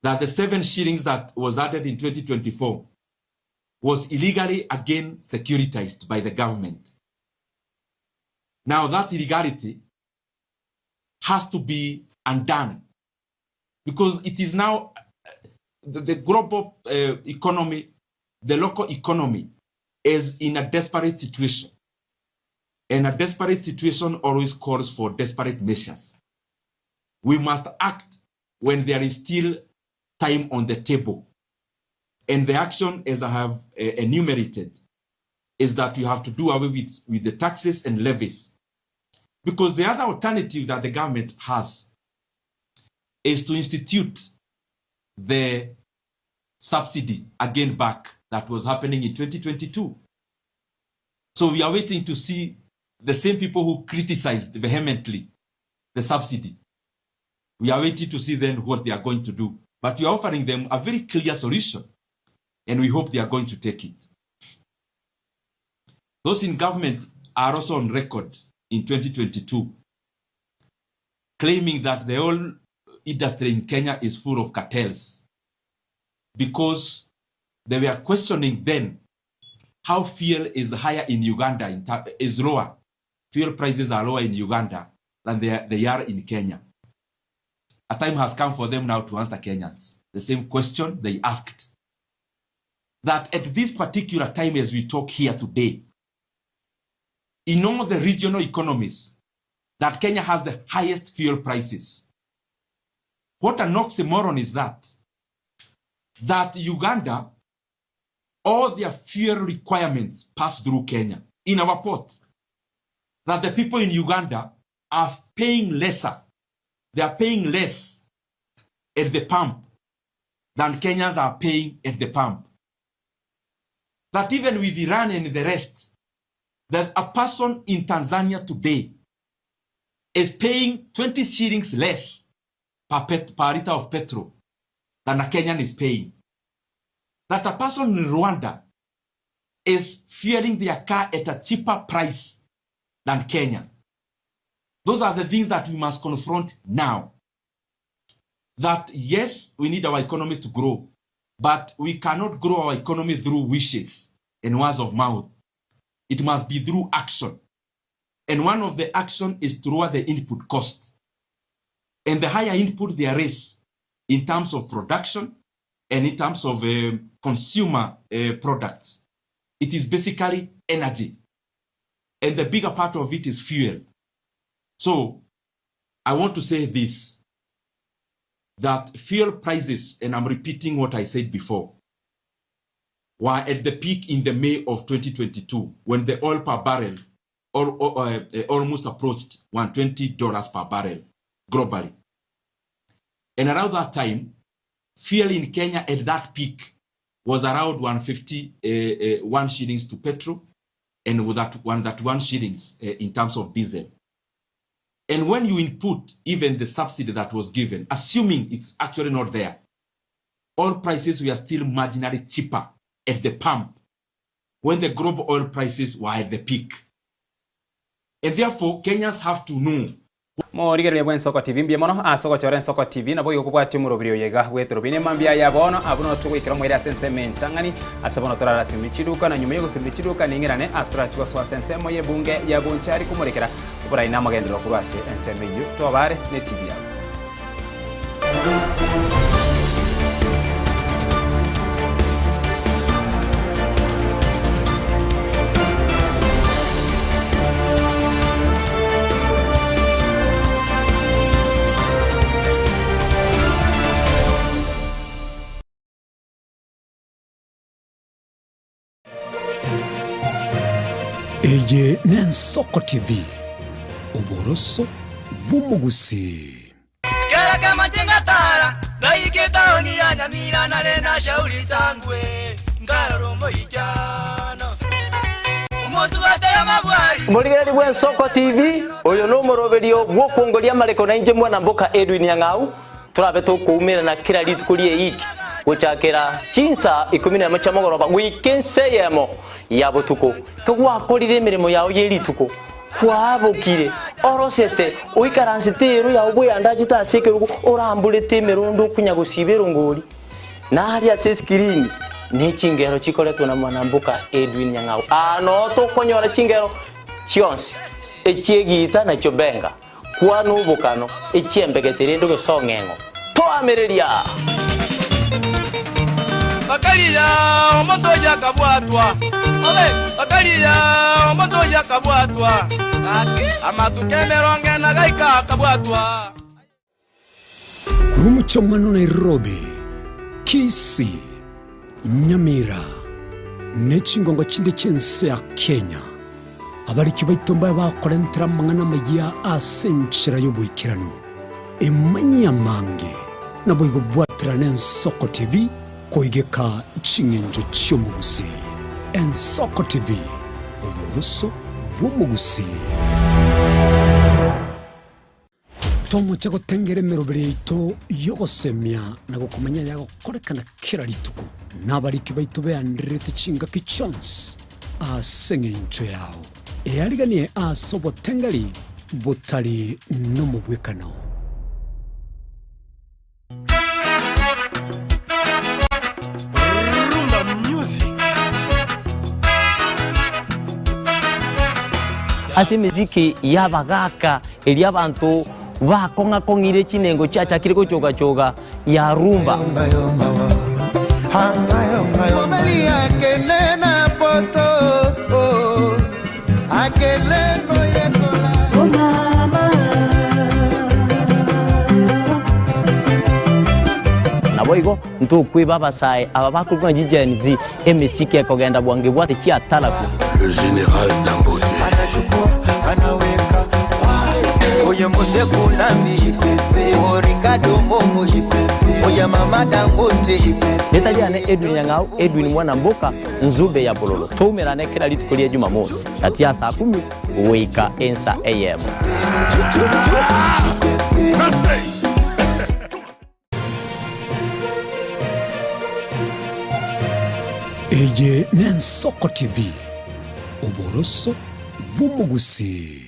That the 7 shillings that was added in 2024 was illegally again securitized by the government. Now that illegality has to be undone because it is now the global economy, the local economy is in a desperate situation. And a desperate situation always calls for desperate measures. We must act when there is still time on the table. And the action, as I have enumerated, is that you have to do away with the taxes and levies. Because the other alternative that the government has is to institute the subsidy again back that was happening in 2022. So we are waiting to see the same people who criticized vehemently the subsidy. We are waiting to see then what they are going to do. But we are offering them a very clear solution, and we hope they are going to take it. Those in government are also on record in 2022, claiming that the oil industry in Kenya is full of cartels, because they were questioning then how fuel is higher in Uganda, is lower. Fuel prices are lower in Uganda than they are in Kenya. A time has come for them now to answer Kenyans the same question they asked. That at this particular time as we talk here today, in all the regional economies, that Kenya has the highest fuel prices. What an oxymoron is that? That Uganda, all their fuel requirements pass through Kenya in our port. That the people in Uganda are paying lesser. They are paying less at the pump than Kenyans are paying at the pump. That even with Iran and the rest, that a person in Tanzania today is paying 20 shillings less per liter of petrol than a Kenyan is paying. That a person in Rwanda is fueling their car at a cheaper price than Kenya. Those are the things that we must confront now. That yes, we need our economy to grow, but we cannot grow our economy through wishes and words of mouth. It must be through action. And one of the action is to lower the input cost. And the higher input there is in terms of production and in terms of consumer products, it is basically energy. And the bigger part of it is fuel. So I want to say this, that fuel prices, and I'm repeating what I said before, were at the peak in the May of 2022 when the oil per barrel or, or, almost approached $120 per barrel globally. And around that time, fuel in Kenya at that peak was around 150 one shillings to petrol and with that 131 shillings in terms of diesel. And when you input even the subsidy that was given, assuming it's actually not there, oil prices were still marginally cheaper at the pump when the global oil prices were at the peak. And therefore, Kenyans have to know Morigereria bw'Ensoko TV mbuya mono ase ogochora Ensoko TV naboigo kobwatia omorobiri oyo iga bw'etorobini emambia ya bono abwo noo togoikera omoerio ase ensemo entang'ani ase bono torarasimie chiduka na nyuma y'ogosimia chiduka ning'irane ase torachie gosoa ase ensemo y'ebunge ya Bonchari komorekera oborai na amagenderero korwa ase ensemo eyio tobare ne TV yabo. Eye n'Ensoko TV, oboroso bw'omogusii. Kera kemache ngatara, ngaika etaoni ya Nyamira nare na Shauri Sangwe, nkarora omoichano. Omosubati amabwari. Morigereri bw'Ensoko TV, oyo nomoroberio bw'okwongoria amareko na inche mwana mboka Edwin Nyang'au, torabe tokoumerana kera rituko ri'eiki gochakera chinsa ikomi nemo chia mogoroba goika ense eyemo ya botuko. Kegwakorire emeremo yao ye rituko, Kwabokire, orosete, oikaransete eero yao bweyandachete ase ekerogo, oramborete emerondo okunya gosiba erongori, na aria ase esikirini ne chingero chikoretwe na mwanamboka Edwin Nyang'au. Aa noo tokonyora chingero chionsi, echi'egiita na chiobenga, kwana obokano, echi'embegete rende ogesong'eng'o. Toamereria! Bakaria omonto oyio akabwatwa, bakaria omonto oyio akabwatwa, amatuko emerongo ena gaika akabwatwa. Korwa omochie omwana o Nairobi, Kisii, Nyamira, ne chingongo chinde chi'ense ya Kenya, abariki baito mbabe bakorentera amang'ana amayia ase enchera y'oboikeranu. Emanyie amange, naboigo bwaterane Ensoko TV koigeka ching'encho chi'omogusii. Ensoko TV, oboroso bw'omogusii. Tomoche gotengera emeroberi yaito y'ogosemia na gokomanya ayagokorekana kera rituko, na abariki baito beandererete chingaki chionsi ase engencho yao. Eariganie ase obotengeri botari nomobwekano. Rumba music. Ase emesiki y'abagaaka eria abanto bakong'a-kong'ire chinengo chiachakire gochoga-choga ya rumba. Naboigo ntokweba abasae aba bakorokwa ng'a Gen Z, emesiki ekogenda bwango ebwate chiataraku. Le general Dangote. Rieta riane Edwin Nyang'au, Edwin Mwana Mboka, Nzube ya Bololo. Toumerane kera rituko ria Jumamosi, gati ya saa kumi goika ensa eyemo. Eye n'Ensoko TV, oboroso bw'omogusii.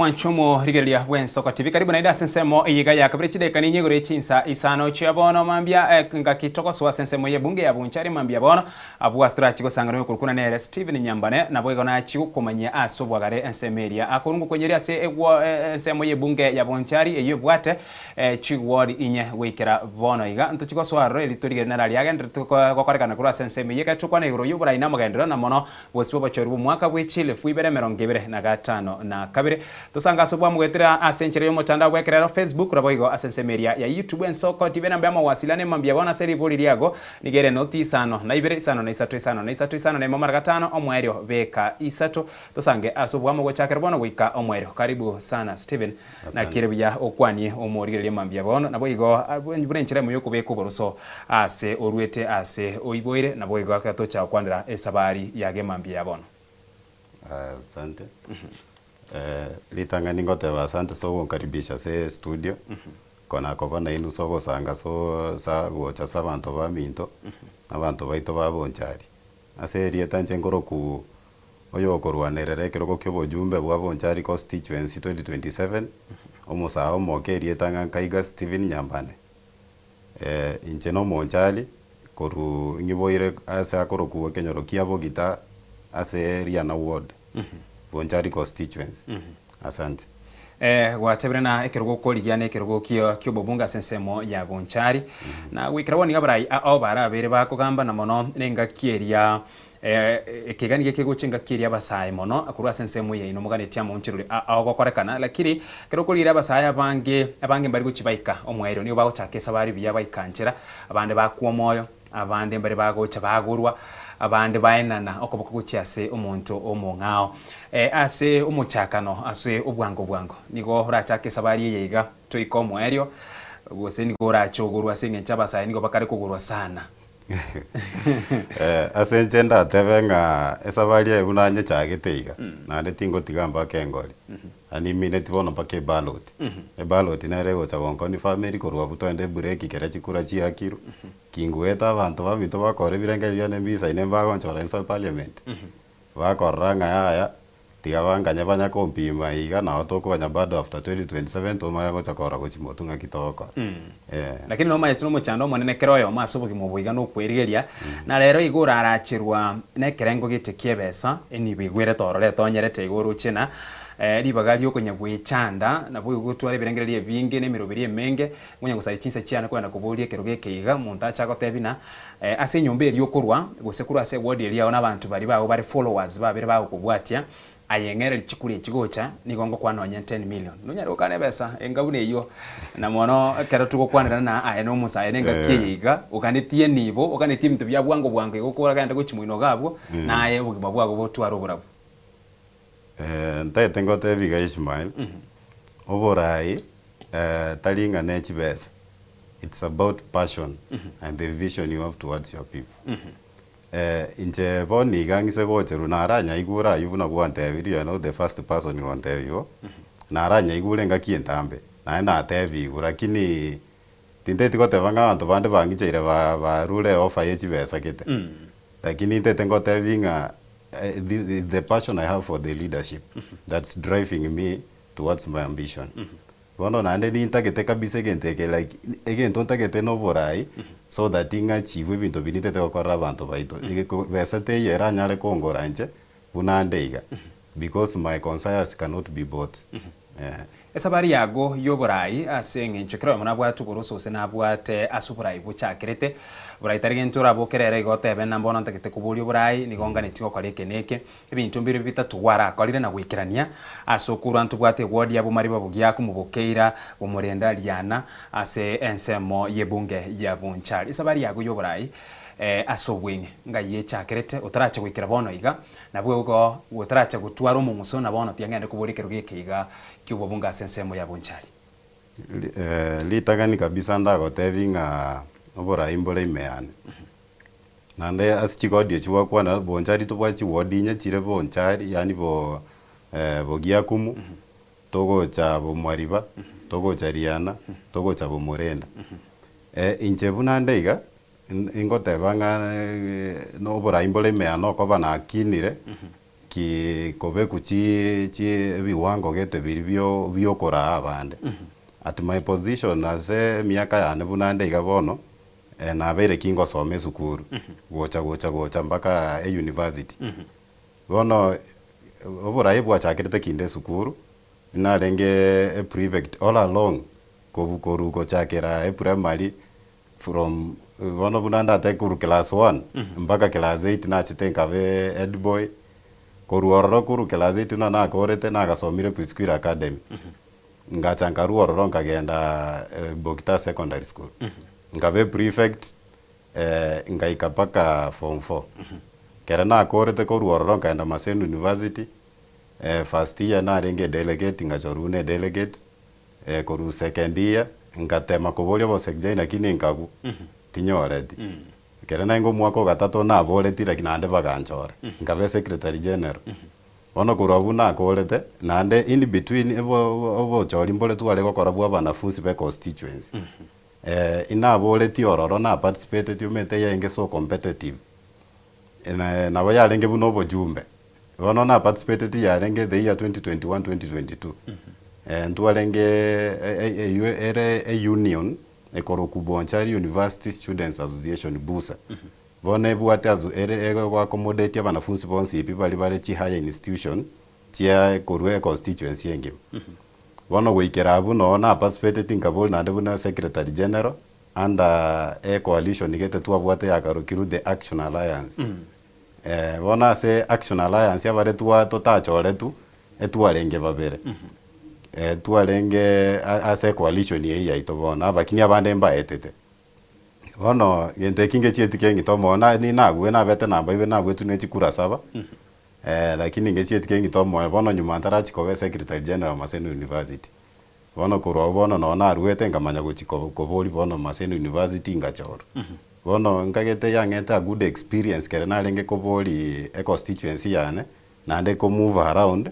Mwanche omorigereria bw'ensoko TV karibu naende ase ensemo eye iga ya kabere chidakika ninye igoro ye chinsa isano chia bono mambia eh, ngaki togosoa ase ensemo y'ebunge ya Bonchari mambia bono abwo ase torachi gosangana oyokorokwa nere Stephen Nyambane naboigo nachi gokomanyia ase obwagare ensemo eria akorwa ngokonyeria ase egwo eh, ensemo y'ebunge ya Bonchari eyio ebwate eh, chiward inye goikera bono iga ntochi gosoa aroro eri torigereria naro aria agenderete gokorekana korwa ase ensemo eyio ekero tokwana igoro y'oborai na amagenderero na mono Bosio bw'obochori bw'omwaka bwe chielfu ibere emerongo ebere na gatano na kabere. Tosange ase obwamogetera ase enchera y'omotandao bw'ekerero, Facebook, naboigo ase ensemo eria ya YouTube Ensoko TV enamba y'amawasiliano emambia bono ase ribori riago nigo ere noti isano na ibere isano na isato isano na isato isano na emo mara gatano omoerio beka isato. Tosange ase obwamo gochakera bono goika omoerio. Karibu sana Stephen. Naki ere buya okwanie omorigereria mambia bono, naboigo buna enchera emo y'okobeka oboroso aase oruete aase oiboire, naboigo agatocha gokwanera esabari yage mambia ya bono. Asante. Ritang'ani ngoteba asante ase ogonkaribisha ase estudio, kona koba nainwe ase ogosanga ase sa gocha ase abanto baminto, abanto baito ba Bonchari. Ase erieta inche nkoroku Oyokorwanerera ekerogo ki'obojumbe bwa Bonchari Constituency 2027, omosae omoke erieta ng'a Nkaiga Stephen Nyambane. Inche nomonchari korwa ng'iboire ase akorokwa ekenyoro kia Bogita ase Riana Ward, Bonchari Constituency. Asante. Gwatebire na ekerogo okorigia nekerogo ki'obobunge ase ensemo ya Bonchari. Na goikera bono nigo abarai ao barabere bakogamba na mono nengaki eria Ekegani geke gocha engaki eria abasae mono korwa ase ensemo yaino moganetie amaonchorori ao gokorekana, lakini ekero okorigereria abasae abange, abange mbari gochia baika omoerio, nigo bagochaka esabari buya baika nchera, abande bakwa omoyo, abande mbare bagocha bagorwa, abande baenana okoboko gochia ase omonto omong'ao. Ase omochakano ase obwango bwango nigo orachake esabari eye iga toike omoerio, gose nigo orache ogorwe ase eng'encho abasae nigo bakare kogorwa sana. Ase inche ndatebe ng'a esabari eye buna nyechagete iga, naende tingotiga mpaka engori, yaani imineti bono mpaka eballot. Eballot nere egocha gonconfirm korwa abwo toende ebreak ekero chikura chiakirwe, kingoeta abanto baminto bakore ebirengererio biane mbisaine mbagonchora inse parliament, bakorora ng'a yaya. Tiga banganye banya kompima iga nao tokoganya bado after 2027 tomanye gocha korora gochia motwe ng'aki togokora. Eh. Lakini nomanyete nomochando omonene kera oyomo ase obogima obo iga nokwerigeria, na rero igo oraracherwa nekerengo gete ki'ebesa, enibo igwerete ororo etonyerete igo oroche na ribaga riokonya gwechanda, naboigo gotwara ebirengererio ebinge na emeroberi emenge, ngonya gosaria chinsa chiane kogenda koboria ekerogo eke iga, omonto ache agotebi na Ase enyomba eria okorwa, gose korwa ase eward eria yao nabanto baria bao bare followers babere bagokobwatia, aye ng'ereri chikura echi gocha, nigo ngokwana nonye 10 million. Nonyare gokana ebesa enga buna eyio, na mono ekero togokwanerana na aye na omosae na engaki eye iga, oganetie enibo, oganetie ebinto bia bwango bwango igo okoragende gochia moino iga abwo, naye obogima bwago botware oborabu. Ntaete ngotebi iga Ishmael, oborai tari ng'a ne chibesa, it's about passion and the vision you have towards your people. Inche bono iga ng'ise gocherwa naranyaigure aywo buna gwantebirie you are not the first person gontebia igo, naranyaigure engaki entambe, naende natebigwe lakini tinteti goteba ng'a abanto bande bang'icheire barure offer ye chibesa gete, lakini ntete ngotebi ng'a this is the passion I have for the leadership that's driving me towards my ambition. Bono naende nintagete kabisa egento eke like egento ntagete na oborai so that ng'achieve ebinto biria ntagete gokorera abanto baito. Besa teiyo eranyare kongora inche buna nde iga because my conscience cannot be bought. Eh. Esabari yago y'oborai ase eng'encho kera oyomo nabwate oboroso gose nabwate ase oborai bochakerete. Borai tari gento oraboke rero igo otebe ng'a mbono ntagete koboria oborai, nigo nganeti gokora eke na eke. Ebinto mbire bitato gwarakorire na goikerania ase okorwa ntobwate eward ya Bomariba Bogiaku Mobokeira Bomorenda Riana ase ensemo y'ebunge ya Bonchari. Esabari yago y'oborai ase obweng'e ngai echakerete otaracha goikera bono iga, nabwo igo otaracha gotwara omong'uso na bono tiga ngende koboria ekerogo eke iga ki'obobunge ase ensemo ya Bonchari. Ritang'ani kabisa ndagotebi ng'a oborai mbore ime yane. Naende ase chigodi echi gwakwana, Bonchari tobwate chiwodi inye chire Bonchari yaani bo Bogiakumu, togocha Bomwariba, togocha Riana, togocha Bomorenda. Inche buna nde iga, ingoteba ng'a na oborai mbore ime yane okoba nakinire. ki kobeku chi chi ebiwango gete biria bio biokoraa abande. At my position ase emiaka yane buna nde iga bono, nabeire kingosoma esukuru, gocha gocha gocha mpaka euniversity. Bono oboraai bwachakerete kinde esukuru, narenge eprefect all along kobu korwa gochakera eprimary from bono buna ndatebe korwa class one mpaka class eight nachete nkabe head boy, korwa ororo korwa class eight buna nakorete nagasomire Quisquila Academy, ngacha nkarwa ororo nkagenda Bogita Secondary School, nkabe eprefect ngaika mpaka form four. Ekero nakorete korwa ororo nkaenda Maseno University, first year narenge edelegate ngachorwa buna edelegate, korwa second year ngatema koboria obosekjai lakini nkagwa, tinyoreti. Ekero naenge omwaka ogatato naboreti lakini naende baganchora, nkaba esecretary general. Bono korwa abwo nakorete, naende in between obo obochori mbore tware gokora bwa abanafunsi be constituency. Inaboretie ororo na participateti omanyete yarenge so competitive, nabo yarenge buna obojumbe. Bono na participateti yarenge the year 2021 2022. Ntwarenge eywo ere e union ekorokwa Bonchari University Students Association, BUSA. Bono ebwate aso ere ego accommodate abanafunsi bonsi pi baria bare chi higher institution chia korwa econstituency engima. Bono goikera abwo noo na participateti nkabori naende buna secretary general under e coalition gete twabwate yakarokirwe the Action Alliance. Bono ase Action Alliance abare twa totachoretwe etwarenge babere. Twarenge ase ecoalition eyio yaito bono abakini abande mbaetete. Bono gento eki ngechieti keng'ito omoyo na ninabue nabete namba ibere nabuetwe ne chikura saba. Lakini ngechieti keng'ito omoyo bono nyuma ntarachia koba esecretary general Maseno University. Bono korwa abwo bono noo naruete nkamanya gochia koboria bono Maseno University ngachorwa. Bono nkagete yang'ete a good experience kere narenge koboria econstituency yane, naende ko move around,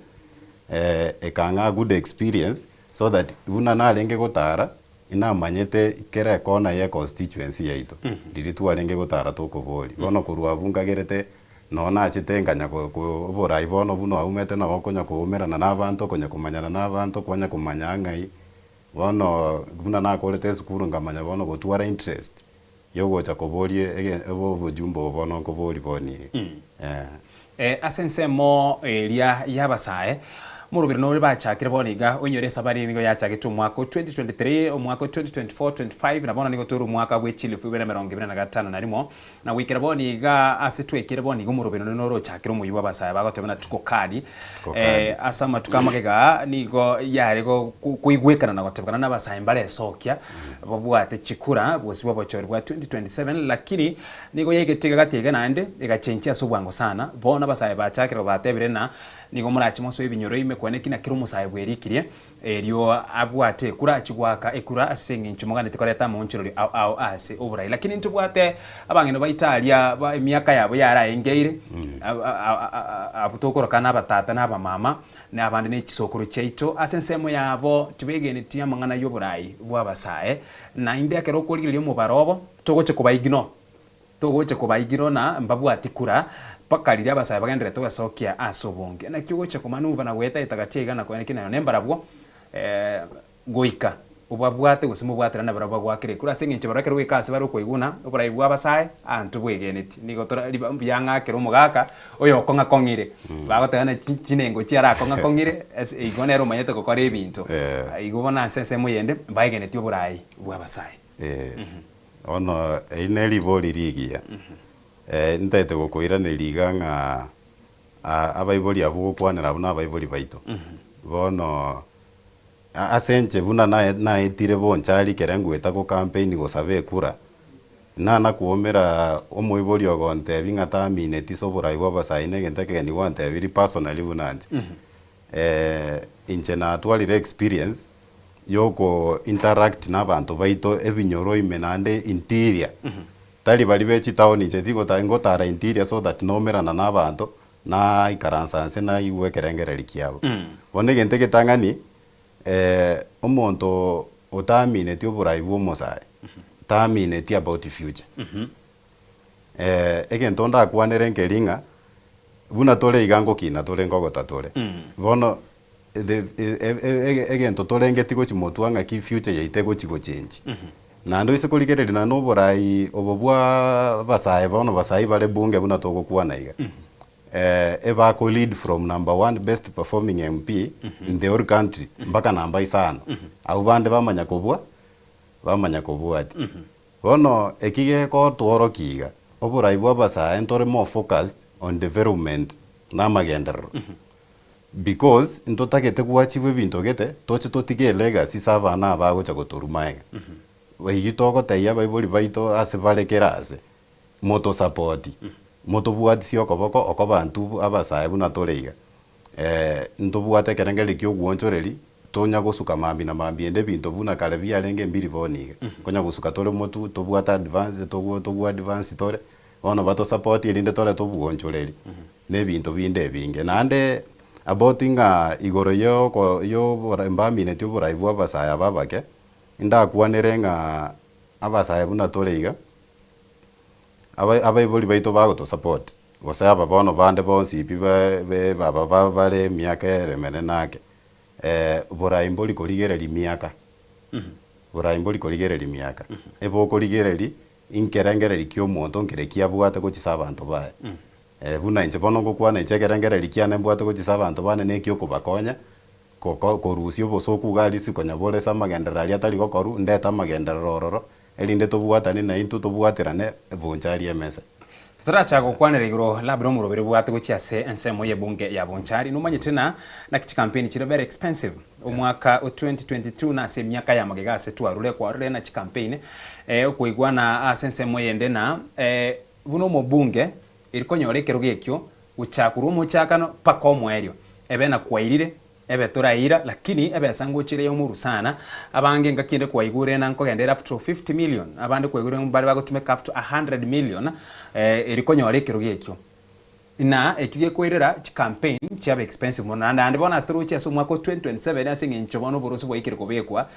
ekang'a a good experience so that buna narenge gotara, inamanyete kera ekona ye econstituency yaito, riria twarenge gotara tokoboria. Bono korwa abwo nkagerete noo nachete nkanya ko ko oborai bono buna oumete nabo okonya koumerana na abanto, okonya komanyana na abanto, kwanya komanya ng'ai, bono buna nakorete esukuru nkamanya bono gotwara interest yogocha koboria ege obojumbe obo bono nkoboria bono iga, eh. Ase ensemo eria y'abasae, morobiri nore bachakire bono iga, oinyore esabari eye nigo yachagete omwaka o 2023, omwaka o 2024, 25 na bono nigo tore omwaka bwe chilifu ibere 25 na rimo, Na goikera bono iga ase twaikire bono iga omoroberi onde noro ochakire omoyio bw'abasae bagoteba ng'a tuko kadi. Tuko kadi. Ase amatuko amagega aa nigo yare koigwekana na gotebekana n'abasae mbaresokia babwate chikura bosio bw'obochori bwa 2027 lakini nigo yaigete iga gati iga naende egachenchia ase obwango sana. Bono abasae bachakire batebire ng'a nigo morache mosoe ebinyoro ime kwane ki na kera omosae bwerikirie Erio abwate ekura achie goaka ekura ase engencho moganeti koreta amaonchorerio ao ao ase oborai. Lakini ntobwate abang'ina baito aria ba emiaka yabo yaraengeire, abwo tokoroka nabatata na abamama, na abande ne chisokoro chiaito, ase ensemo yabo tibegeneti amang'ana y'oborai bw'abasae. Naende ekero okorigereria omobaro obo, togochia kobaignore. Togocha kobaigirwa na mbabwati kura, mpaka riria abasae bagendererete gwesokia ase obonge. Naki ogocha komanuva na goeta-eta gati aiga na koena ki nayo nembarabwo, goika obabwate gose mobwaterane nabarabwo bagoakere ekura, ase engencho barabwo ekero goika ase bare okoiguna oborai bw'abasae, aanto bwegeneti. Nigo tora riba mbuya ng'akere omogaka oyokong'akong'ire, bagoteba ng'a chinengo chiarakong'akong'ire ase igo nere omanyete gokora ebinto. Igo bono ase ensemo eyende mbaegeneti oborai bw'abasae. Bono eri neribori rigiya, ntaete gokoiraneria iga ng'a abaibori abwo ogokwanera abwo nabaibori baito. Bono ase inche buna naetire bonchari ekere ngoeta go campaign gosaba ekura, nana koumera omoibori ogontebia ng'a taamineti ase oborai bwa abasae na egento ekegeni gwantebirie personally buna inche. Inche natwarire experience yoko interact na abanto baito ebinyoro ime naende interior, tari baria be chitown inche tigota ngotara interior so that naumerana na abanto, naikaransa nse naigwa ekerengereri kiabo. Bono egento egetang'ani, omonto otaamineti oborai bwa omosae, taamineti about future. Egento ndakwanere nkeri ng'a, Buna tore iga ngokina tore nkogota tore. Bono the egento torengeti gochia motwe ng'aki future yaito egochi gochenji. Naende oise korigereria naende oborai obo bwa abasae bono basae bare bunge buna togokwana iga, ebako lead from number one best performing MP in the whole country mpaka namba isano. Abwo bande bamanya kobua, bamanya kobwatia. Bono eki gegotworokia iga, oborai bwa abasae ntore more focused on development na amagenderero. Because ntotagete goachieve ebinto gete, toche totige elegacy ase abana aba bagocha gotoruma iga. Eyio togotebia abaibori baito ase bare kera ase, motosapoti, motobwatisie okoboko okoba intwe abasae buna tore iga. Ntobwate ekerengererio kia ogwoonchoreria, tonya gosuka mambia na mambia ende ebinto buna kare biarenge mbiri bono iga. Konya gosuka tore motwe, tobwate advance, togwo advance tore, bono batosapoti erinde torete obwoonchoreri, na ebinto binde ebinge. Naende about ng'a igoro ya oko ya obora mbamineti oborai bwa abasae aba abake, ndakwanere ng'a abasae buna tore iga, aba abaibori baito bagotosupport, gose aba bono bande bonsi pi ba baba ba bare emiaka ere emenene ake, borai mbori korigereria miaka, borai mbori korigereria miaka, ebokorigereria inkerengererio kia omonto nkere ki abwate gochia ase abanto baye. Buna inche bono ngokwana inche ekerengererio kiane mbwate gochia ase abanto bane na ekiokobakonya, koko korusia obosoku iga aria isiko nyabore ase amagenderero aria atari gokorwa, ndete amagenderero ororo, erinde tobwatane naintwe tobwaterane bonchari emesa. Totaracha gokwanera igoro labda omoroberi obwate gochia ase ensemo y'ebunge ya Bonchari, nomanyete na naki chikampeni chire very expensive. Omwaka o 2022 na ase emiaka ya magega ase twarure kwarure na chikampeni okoigwana ase ensemo eyende na buna omobunge eri konyora ekerogo ekio gochakurwa omochakano mpaka omoerio ebe na kwairire Ebe toraira, lakini ebesa ngochire yomoru sana. Abange engaki ende kwaigure na nkogenda ere up to 50 million, abande kwaigure mbare bagotumeka up to 100 million eri konyora ekerogo ekio. Na ekio gekoirera chicampaign chiaba expensive mono. Naende ande bono ase toroche ase omwaka o 2027 ase eng'encho bono oboroso bwaikire kobekwa,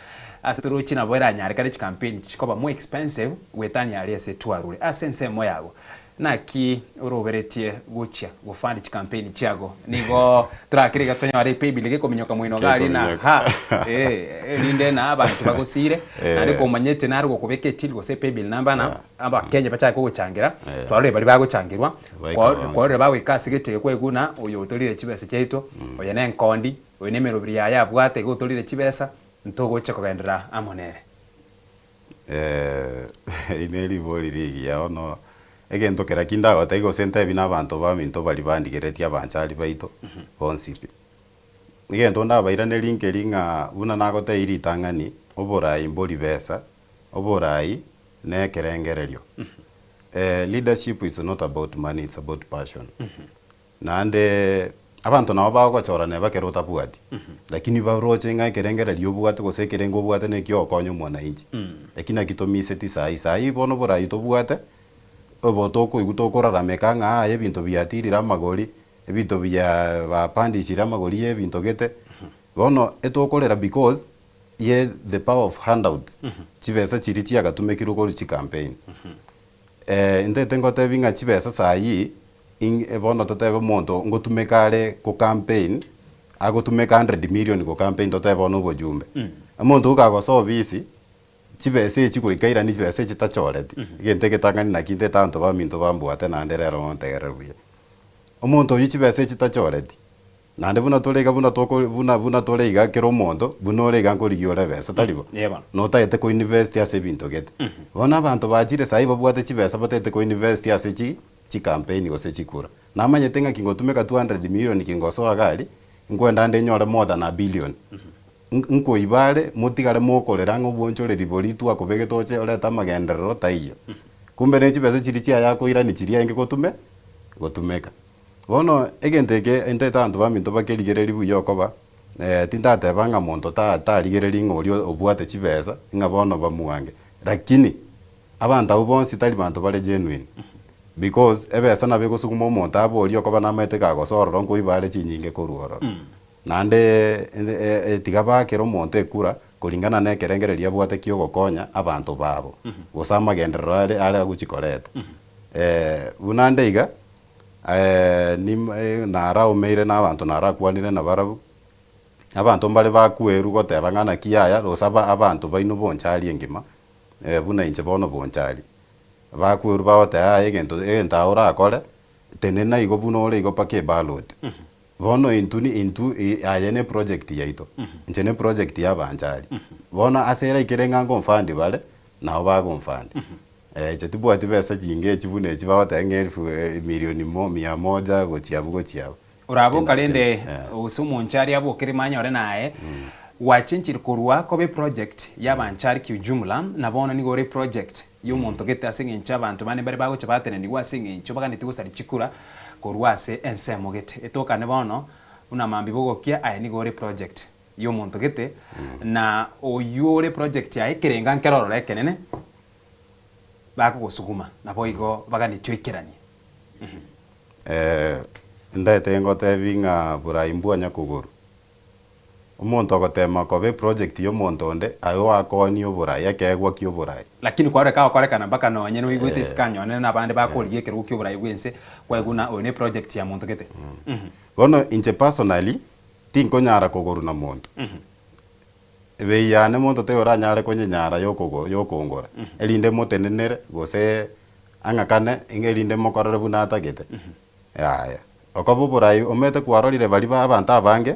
ase toroche nabo eranyarekane chicampaign chikoba more expensive goetania aria ase twarure ase ensemo yago. Naki oroberetie gochia gofund chikampeni chiago? Nigo torakire iga tonyore epaybill gekominyoka moino iga aria na ha eh, erinde na abanto bagosire naende komanyete nare gokobeka etill gose epaybill number na abakenya bachake kogochangira twarorire baria bagochangerwa kwarorire bagoika ase gete kwaigwa buna oyo otorire chibesa chiaito oyo ne enkondi oyo ne emeroberi yaye abwate iga otorire chibesa ntogocha kogenderera amo nere. Eri neribori rigiya bono, egento kera ki ndagotebie gose ntebi na abanto baminto baria bandigeretie abanchari baito bonsi pi. Egento ndabairanerie nkeri ng'a buna nagotebia ritang'ani, oborai mbori besa, oborai na ekerengererio. Leadership is not about money, it's about passion. Naende abanto nabo bagogochora neba ekero otabwati, lakini baroche ng'a ekerengererio obwate gose ekerengo obwate na ekiogokonya omwananchi. Eki naki tomiseti saii. Saii bono borai tobwate, obo tokoigwa tokorarameka ng'a aye ebinto biatirire amagori, ebinto bia bapandishire amagori ya ebinto gete, bono etokorera because ye the power of handouts, chibesa chiria chiagatumekirwe korwa chicampaign. Intete ngotebi ng'a chibesa saii Ing bono totebe omonto ngotumeka are go campaign, agotumeka hundred million go campaign totebe bono obojumbe. Omonto oyio kagosoa obisi, chibesa echi goika airanie chibesa echi tachoreti, egento egetang'ani naki ntete abanto baminto bambwate naende rero montegerere buya. Omonto oyio chibesa echi tachoreti, Naende buna tore iga buna toko buna buna tore iga kera omonto, buna ore iga nkorigia ore ebesa, tari bo? Ee bono. Notagete ko invest ase ebinto gete. Bono abanto bachire saii babwate chibesa batagete ko invest ase chi chicampaign gose chikura. Namanyete ng'a kingotumeka 200 million kingosoa iga aria, nkoenda nde nyore more than a billion. Nkoiba are, motigare mokorera ng'a obwonchoreri boria twakobegete oche orete amagenderero taiyo. Kumbe ne chibesa chiria chiaye akoirania chiria aenge gotume gotumeka. Bono egento eke intete abanto baminto bakerigereria buya okoba, tindateba ng'a monto ta tarigereria ng'a oria obwate chibesa, ng'a bono bamwange. Lakini, abanto abwo bonsi tari banto bare genuine, because ebesa nabo egosuguma omonto abe oria okoba namaete kagosoa ororo nkoiba are chinyinge korwa ororo. Naende tiga baakere omonto ekura koringana na ekerengererio abwate kiogokonya abanto babo, gose amagenderero are are agochi koreta. Buna nde iga. Nim naraumeire na abanto narakwanire nabarabwo, abanto mbare bakwerwa goteba ng'a naki yaya gose aba abanto baino bonchari engima, buna inche bono bonchari. Bakwerwa bagoteba yaya egento egento aye orakore, tenena igo buna ore igo mpaka ebaloti. Bono intwe ni intwe aye ne project yaito, inche ne project ya abanchari. Bono ase eraikere ng'a ngonfund bare, nabo bagonfund. Inche tibwati besa chinge echi buna echi bagoteba ng'a elfu milioni mo mia moja gochia abwo gochia abwo. Oraboka Tina rende tina eh. gose omonchari abokere manyore naye, gwachenchire korwa koba eproject ya abanchari kiujumla, na bono nigo ore eproject y'omonto gete ase eng'encho abanto bande mbare bagocha batenenigwe ase eng'encho baganetie gosaria chikura korwa ase ensemo gete. Etokane bono buna mambia bogokia aye nigo ore eproject y'omonto gete, na oyio ore eproject yaye ekerenga nkere ororo ekenene, bakogosuguma, naboigo baganetie oikeranie. Ndaete ngotebi ng'a borai mbwanya kogoro. Omonto ogotema koba eproject ya omonto onde, aye oakoonie oborai, ekeegwa kia oborai. Lakini kwaroreka agokorekana mpaka nonye noigwete isiko anyonene na abande bakorigia ekerogo kia oborai bw'ense, kwaigwa ng'a oyo ne project ya monto gete. Bono inche personally, tinkonyara kogorwa na monto. Ebei yane monto taiyo oranyare konyenyara yokogo yokongora, erinde motenenere gose ang'akane ng'a erinde mokorere buna atagete, yaya. Okoba oborai omanyete kwarorire baria ba abanto abange,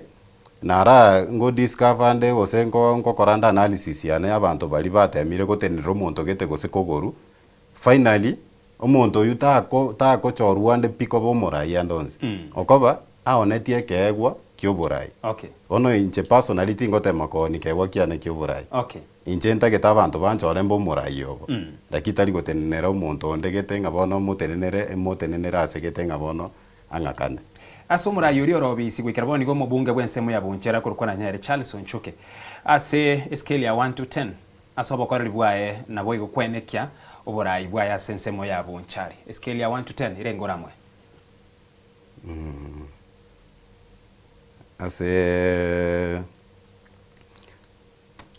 nara ngo discover nde gose nko nkokora nde analysis yane ya abanto baria batemire gotenenera omonto gete gose kogoru, finally, omonto oyio tako takochorwa ande pi koba omorai ande onsi. Okoba, aonetie ekeegwa ki'oborai. Okay. Bono inche personally tingotema koonia keegwa kiane ki'oborai. Okay. Inche ntagete abanto banchore mbe omorai obo. Lakini tari gotenenera omonto onde gete ng'a bono motenenere motenenere ase gete ng'a bono ang'akane. Ase omorai oria ore obisi goikera bono nigo omobunge bw'ensemo ya Bonchera korokwa Nanyere Charles Onchoke ase escale ya one to ten ase obokoreri bwaye naboigo kwenekia oborai bwaye ase ensemo ya Bonchari. Escale ya one to ten erenge oramwe. Ase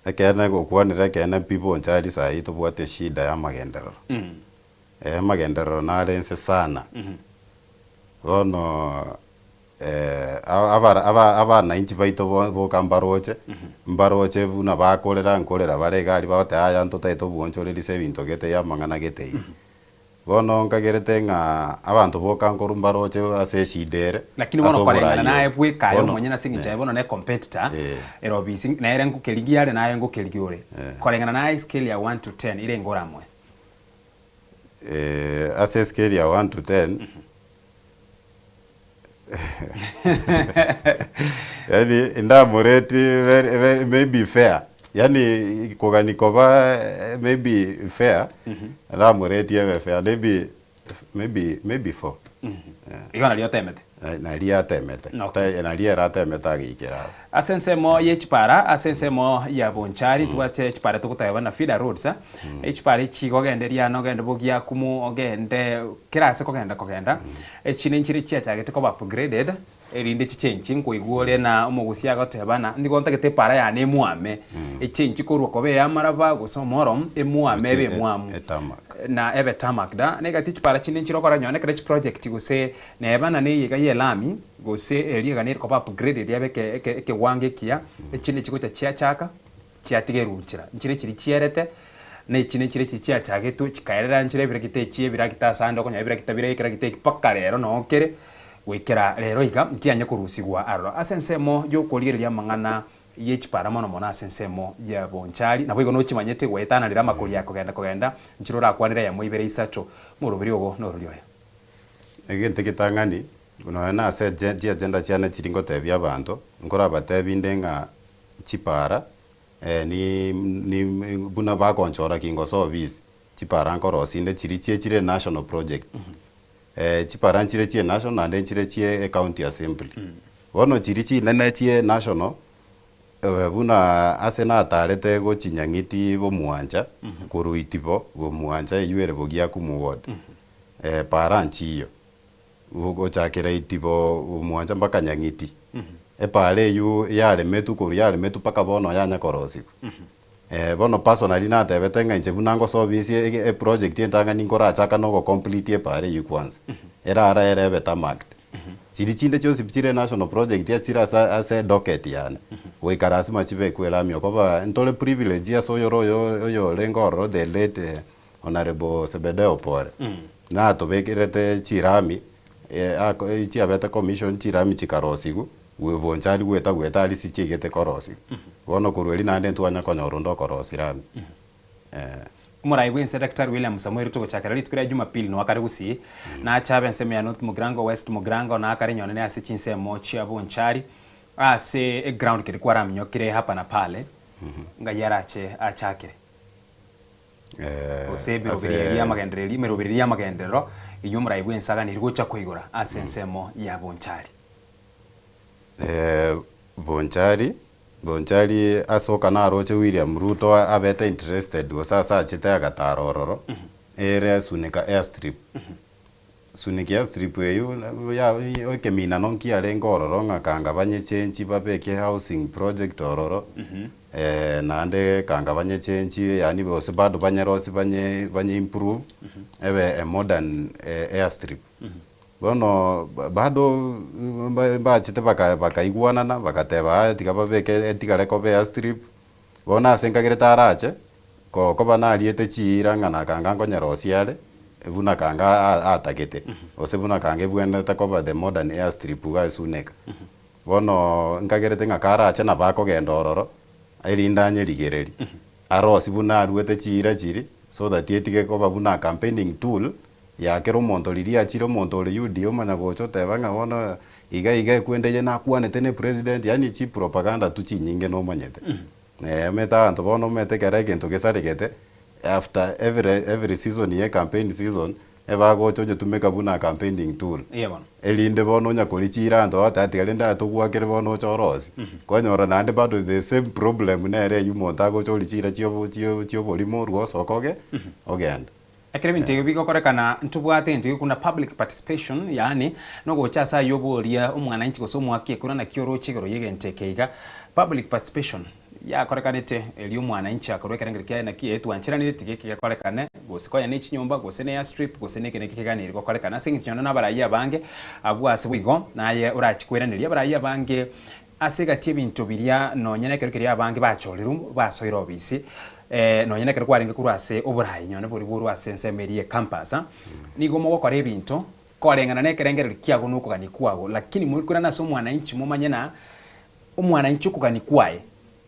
ekeene gokwanera ekeene pi bonchari saii tobwate eshida ya amagenderero. Amagenderero nare inse sana. Bono abara aba abanainchi baito bo boka mbaroche, mbaroche buna bakorera nkorera bare iga aria bagoteba yaya ntotagete obwochoreri ase ebinto gete ya amang'ana gete iga. Bono nkagerete ng'a abanto boka nkorwa mbaroche ase eshida ere, Lakini ase bono oborai koreng'ana naye obo. bweka aye Bono, omonyene ase eng'encho eh. aye bono ne competitor, Eh. ere obisi nere ngokerigia are naye ngokerigia ore. Eh. Koreng'ana naye escale ya one to ten erenge oramoe? Ase escale ya one to ten, yaani ndamoreti very very maybe fair, yaani kogani koba maybe fair, ndamoreti ebe fair maybe maybe maybe four. Igo nario otemete? Nario atemete, Okay. nario ere atemete agaikera abwo. Ase ensemo ye chipara, ase ensemo ya Bonchari ntobwate chipara togoteba buna feeder roads, echipara echi igo ogende Riana, ogende Bogiakumu, ogende kera ase kogenda kogenda, echi nenchire chiachagete koba upgraded, erinde chichenchi nkoigwa ore na omogusia agoteba ng'a nigo ntagete epara yane emwame, echenchi korwa koba eyamaraba gose omoro, emwame ebe emwamu. Na ebe tarmac da, na egati chipara chinde nchire okora nonye ekero chiproject gose neba na neye iga y'elami, gose eria iga nere koba upgraded ebe eke eke ekewango ekiya, echinde chigocha chiachaka, chiatiga erunchera. Nchire chiria chierete, na echi nechire chiria chiachagetwe chikaerera nchire ebiregita echi ebiragita ase ande okonyora ebiregita bire ekeragita eki mpaka rero noo kere, goikera rero iga nkianye korusigwa aroro. Ase ensemo yokorigereria amang'ana ye chipara mono mono ase ensemo ya bonchari, naboigo nochimanyete goetananera amakori ya kogenda kogenda, nchire orakwanere eyemo ibere isato, moroberi ogo norori oyo. Egento egetang'ani, nonya na ase chiagenda chiane chiria ngotebia abanto, nkorabatebie inde ng'a chipara ni ni buna bagonchora kingosoa ofisi, chipara nkorosia inde chiria chie chire national project. Chipara nchire chie national naende nchire chie ecounty assembly. Bono chiria chinene chie national, buna ase natarete gochia Nyang'iti bomwancha, korwa Itibo bomwancha eywo ere Bogiakumu ward, para nchiyo, gochakera Itibo bomwancha mpaka Nyang'iti. Epara eywo yaremetwe korwa yaremetwe mpaka bono yanya korosigwa. Bono personally natebete ng'a inche buna ngosoa ofisi eproject entang'ani nkorachaka na ogo complete epara eywo kwanza. Erara ere ebe tarmacked. Chiria chinde chionsi pi chire national project achire ase ase edocket yane, goika lasima chibekwe erami okoba ntore privilege ase oyore oyo oyorenge ororo the late Honourable Sebedeo Opore, natobekerete chirami ako chiabete commission chirami chikarosigwa, bonchari goeta goeta aria sichiaigete korosigwa. Bono korwa erio naende ntwanya konyora onde okorosia rami. Eh. Omorai bw'ense Daktari William Samoei Ruto gochakera rituko ria Jumapili noa kare Gusii, nache abe ensemo ya North Mugirango, West Mugirango na akare nyonene ase chinsemo chia Bonchari ase eground keria kwaraminyokire hapa na pale ngai arache achakere. Gose emeroberi eria y'amagendereri emeroberi eria y'amagenderero eyio omorai bw'ense aganeirie gocha koigora ase ensemo ya Bonchari. Bonchari Bonchari ase oka naroche William Ruto abete interested gose ase achete agatara ororo, ere Sunika airstrip. Sunika airstrip eywo ya ekeminano nkiarenge ororo ng'a kanga banyechenchi babeke housing project ororo, naende kanga banyechenchi yaani gose bado banyerosie banye banye improve, ebe a modern airstrip. Bono bado mbachete bakaigwanana, bagateba aya tiga babeke etigare koba airstrip, bono ase nkagerete arache, koba nariete chiira ng'a nakanga nkonyerosia are, buna kanga atagete, gose buna kanga ebwenerete koba the modern airstrip iga esuneka. Bono nkagerete ng'a karache nabo akogenda ororo, erinde anyerigererie, arosie buna aruete chiira chiria, so that etige koba buna campaigning tool, Ya kera omonto riria achire omonto ore UDA omanya gocha oteba ng'a bono iga iga ekwende eye nakwanete ne president yaani chi propaganda tu chinyinge nomanyete. Omanyete abanto bono omanyete ekero egento gesaregete after every every season ye campaign season ebagocha onyetumeka buna campaigning tool. Eeh bono. Erinde bono onya koria chiira abanto bagoteba tiga rende aye togwakere bono oche orosie. Kwanyora naende bado the same problem nere eywo omonto agocha oria chiira chiobo chio chioborimo orwe osoke oge ogende. Ekero ebinto ebi bigokorekana, ntobwate egento gekunda public participation, yaani nogocha ase ayio oboria omwananchi gose omoaki ekura naki oroche igoro y'egento eke iga. Public participation yakorekanete erio omwananchi akorwa ekerengerio kiaye naki ee twancheranire tiga eke gekorekane gose konya ne chinyomba gose ne airstrip gose neke neke keganeiri gokorekana ase eng'encho nonya nabarayi abange abwo ase boigo naye orachi koiraneria abarayi abange Ase egati y'ebinto biria nonya nekero keria abange bachorirwe basoire obisi, nonya nekero kwarenge korwa ase oboraai nonya boria borwa ase ensemo eria ye campus, nigo mogokora ebinto koreng'ana nekerengererio kiago na okogania kwago, lakini moikorane ase omwananchi momanye na omwananchi okogania kwaye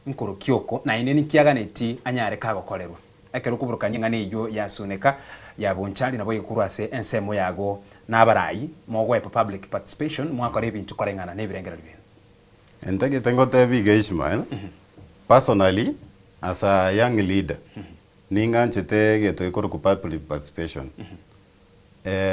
nkorokia oko, naende ninki aganeti anyare kagokorerwa. Ekero okoburukania eng'ana eyio yasuneka, yabonchari naboigo korwa ase ensemo yago na abarai, mogoepa public participation, mwakora ebinto koreng'ana nebirengererio biaino. Ntagete ngotebi iga Ishmael, personally as a young leader, ning'anchete egento gekorokwa public participation.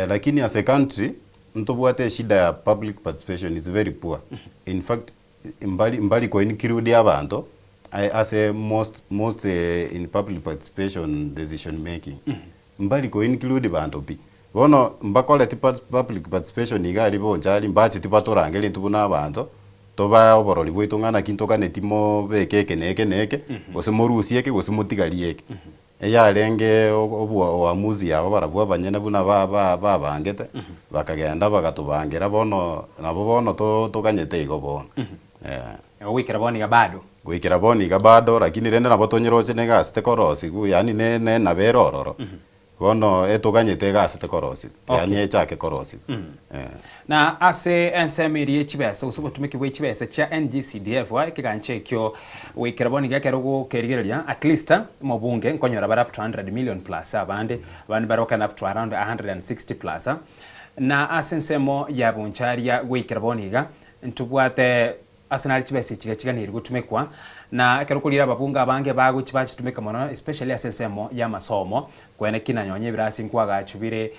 Lakini as a country, ntobwate eshida ya public participation is very poor. In fact, mbari mbari ko include abanto ase most most in public participation decision making. Mbari ko include banto pi. Bono mbakoreti public participation iga aria bonchari mbacheti batorangerie intwe buna abanto, tobae oborori bwaito ng'a naki ntoganeti mobeke eke na eke na eke, gose morusie eke gose motigarie eke. Eyarenge oamuzi yabo barabwo abanyene buna babangete, bakagenda bagatobangera bono nabo bono toganyete igo bono. Goikera bono iga bado. Goikera bono iga bado, lakini rende nabo tonyeroche na egasi tekorosigwa, yaani nabo ere ororo. Bono etoganyete egasi tekorosigwa, yaani echake korosigwa. Na ase ensemo eria ye chibesa gose obotumeki bwe chibesa chia NGCDF, ekegancha ekio goikera bono iga ekero gokerigereria at least omobunge nkonyora bare up to 100 million plus abande, abande bare gokenda up to around 160 plus. Na ase ensemo ya Boncharia goikera bono iga ntobwate Ase nare chibesa echi chigachiganeirwe gotumekwa, na ekero okorire ababunge abange bagochi bachitumeka mono especially ase ensemo y'amasomo, kwene ki na nonye ebirasi nkwagachu bire